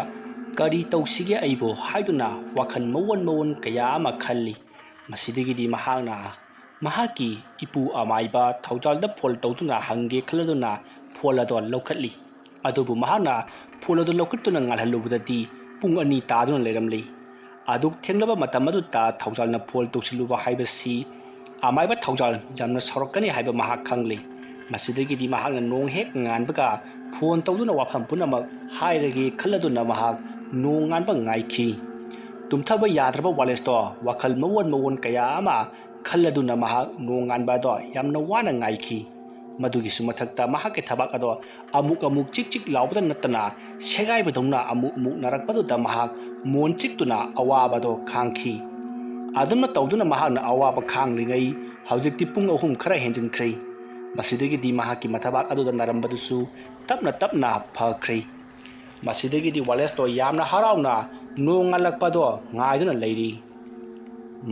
"ꯀꯔꯤ ꯇꯧꯁꯤꯒꯦ ꯑꯩꯕꯨ?" ꯍꯥꯏꯗꯨꯅ ꯋꯥꯈꯜ ꯃꯑꯣꯟ ꯃꯑꯣꯟ ꯀꯌꯥ ꯑꯃ ꯈꯜꯂꯤ꯫ ꯃꯁꯤꯗꯒꯤꯗꯤ ꯃꯍꯥꯛꯅ ꯃꯍꯥꯛꯀꯤ ꯏꯄꯨ ꯑꯃꯥꯏꯕ ꯊꯧꯖꯥꯜꯗ ꯐꯣꯟ ꯇꯧꯗꯨꯅ ꯍꯪꯒꯦ ꯈꯜꯂꯗꯨꯅ ꯐꯣꯟ ꯑꯗꯣ ꯂꯧꯈꯠꯂꯤ꯫ ꯑꯗꯨꯕꯨ ꯃꯍꯥꯛꯅ ꯐꯣꯟ ꯑꯗꯨ ꯂꯧꯈꯠꯇꯨꯅ ꯉꯥꯜꯍꯜꯂꯨꯕꯗꯗꯤ ꯄꯨꯡ ꯑꯅꯤ ꯇꯥꯗꯨꯅ ꯂꯩꯔꯝꯂꯤ꯫ ꯑꯗꯨꯛ ꯊꯦꯡꯂꯕ ꯃꯇꯝ ꯑꯗꯨꯗ ꯊꯧꯖꯥꯜꯅ ꯐꯣꯟ ꯇꯧꯁꯤꯜꯂꯨꯕ ꯍꯥꯏꯕꯁꯤ ꯑꯃꯥꯏꯕ ꯊꯧꯖꯥꯜ ꯌꯥꯝꯅ ꯁꯥꯎꯔꯛꯀꯅꯤ ꯍꯥꯏꯕ ꯃꯍꯥꯛ ꯈꯪꯂꯤ꯫ ꯃꯁꯤꯗꯒꯤꯗꯤ ꯃꯍꯥꯛꯅ ꯅꯣꯡ ꯍꯦꯛ ꯉꯥꯟꯕꯒ ꯐꯣꯟ ꯇꯧꯗꯨꯅ ꯋꯥꯐꯝ ꯄꯨꯝꯅꯃꯛ ꯍꯥꯏꯔꯒꯦ ꯈꯜꯂꯗꯨꯅ ꯃꯍꯥꯛ ꯅꯣꯡ ꯉꯥꯟꯕ ꯉꯥꯏꯈꯤ꯫ ꯇꯨꯝꯊꯕ ꯌꯥꯗ꯭ꯔꯕ ꯋꯥꯂꯦꯁꯇꯣ ꯋꯥꯈꯜ ꯃꯑꯣꯟ ꯃꯑꯣꯟ ꯀꯌꯥ ꯑꯃ ꯈꯜꯂꯗꯨꯅ ꯃꯍꯥꯛ ꯅꯣꯡ ꯉꯥꯟꯕ ꯑꯗꯣ ꯌꯥꯝꯅ ꯋꯥꯅ ꯉꯥꯏꯈꯤ꯫ ꯃꯗꯨꯒꯤꯁꯨ ꯃꯊꯛꯇ ꯃꯍꯥꯛꯀꯤ ꯊꯕꯥꯛ ꯑꯗꯣ ꯑꯃꯨꯛ ꯑꯃꯨꯛ ꯆꯤꯛ ꯆꯤꯛ ꯂꯥꯎꯕꯗ ꯅꯠꯇꯅ ꯁꯦꯒꯥꯏꯕꯗꯧꯅ ꯑꯃꯨꯛ ꯑꯃꯨꯛ ꯅꯥꯔꯛꯄꯗꯨꯗ ꯃꯍꯥꯛ ꯃꯣꯟ ꯆꯤꯛꯇꯨꯅ ꯑꯋꯥꯕꯗꯣ ꯈꯥꯡꯈꯤ꯫ ꯑꯗꯨꯝꯅ ꯇꯧꯗꯨꯅ ꯃꯍꯥꯛꯅ ꯑꯋꯥꯕ ꯈꯥꯡꯂꯤꯉꯩ ꯍꯧꯖꯤꯛꯇꯤ ꯄꯨꯡ ꯑꯍꯨꯝ ꯈꯔ ꯍꯦꯟꯖꯤꯟꯈ꯭ꯔꯦ꯫ ꯃꯁꯤꯗꯒꯤꯗꯤ ꯃꯍꯥꯛꯀꯤ ꯃꯊꯕꯥꯛ ꯑꯗꯨꯗ ꯅꯥꯔꯝꯕꯗꯨꯁꯨ ꯇꯞꯅ ꯇꯞꯅ ꯐꯈ꯭ꯔꯦ꯫ ꯃꯁꯤꯗꯒꯤꯗꯤ ꯋꯥꯂꯦꯁꯇꯣ ꯌꯥꯝꯅ ꯍꯔꯥꯎꯅ ꯅꯣꯡ ꯉꯥꯜꯂꯛꯄꯗꯣ ꯉꯥꯏꯗꯨꯅ ꯂꯩꯔꯤ꯫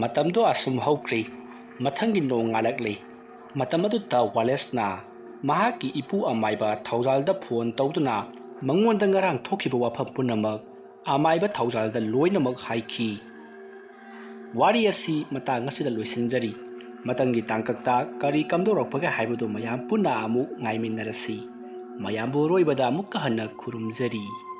ꯃꯇꯝꯗꯣ ꯑꯁꯨꯝ ꯍꯧꯈ꯭ꯔꯦ꯫ ꯃꯊꯪꯒꯤ ꯅꯣꯡ ꯉꯥꯜꯂꯛꯂꯦ꯫ ꯃꯇꯝ ꯑꯗꯨꯗ ꯋꯥꯂꯦꯁꯅ ꯃꯍꯥꯛꯀꯤ ꯏꯄꯨ ꯑꯃꯥꯏꯕ ꯊꯧꯖꯥꯜꯗ ꯐꯣꯟ ꯇꯧꯗꯨꯅ ꯃꯉꯣꯟꯗ ꯉꯔꯥꯡ ꯊꯣꯛꯈꯤꯕ ꯋꯥꯐꯝ ꯄꯨꯝꯅꯃꯛ ꯑꯃꯥꯏꯕ ꯊꯧꯖꯥꯜꯗ ꯂꯣꯏꯅꯃꯛ ꯍꯥꯏꯈꯤ꯫ ꯋꯥꯔꯤ ꯑꯁꯤ ꯃꯇꯥꯡ ꯑꯁꯤꯗ ꯂꯣꯏꯁꯤꯟꯖꯔꯤ꯫ ꯃꯊꯪꯒꯤ ꯇꯥꯡꯀꯛꯇ ꯀꯔꯤ ꯀꯝꯗꯧꯔꯛꯄꯒꯦ ꯍꯥꯏꯕꯗꯨ ꯃꯌꯥꯝ ꯄꯨꯟꯅ ꯑꯃꯨꯛ ꯉꯥꯏꯃꯤꯟꯅꯔꯁꯤ꯫ ꯃꯌꯥꯝꯕꯨ ꯑꯔꯣꯏꯕꯗ ꯑꯃꯨꯛꯀ ꯍꯟꯅ ꯈꯨꯔꯨꯝꯖꯔꯤ꯫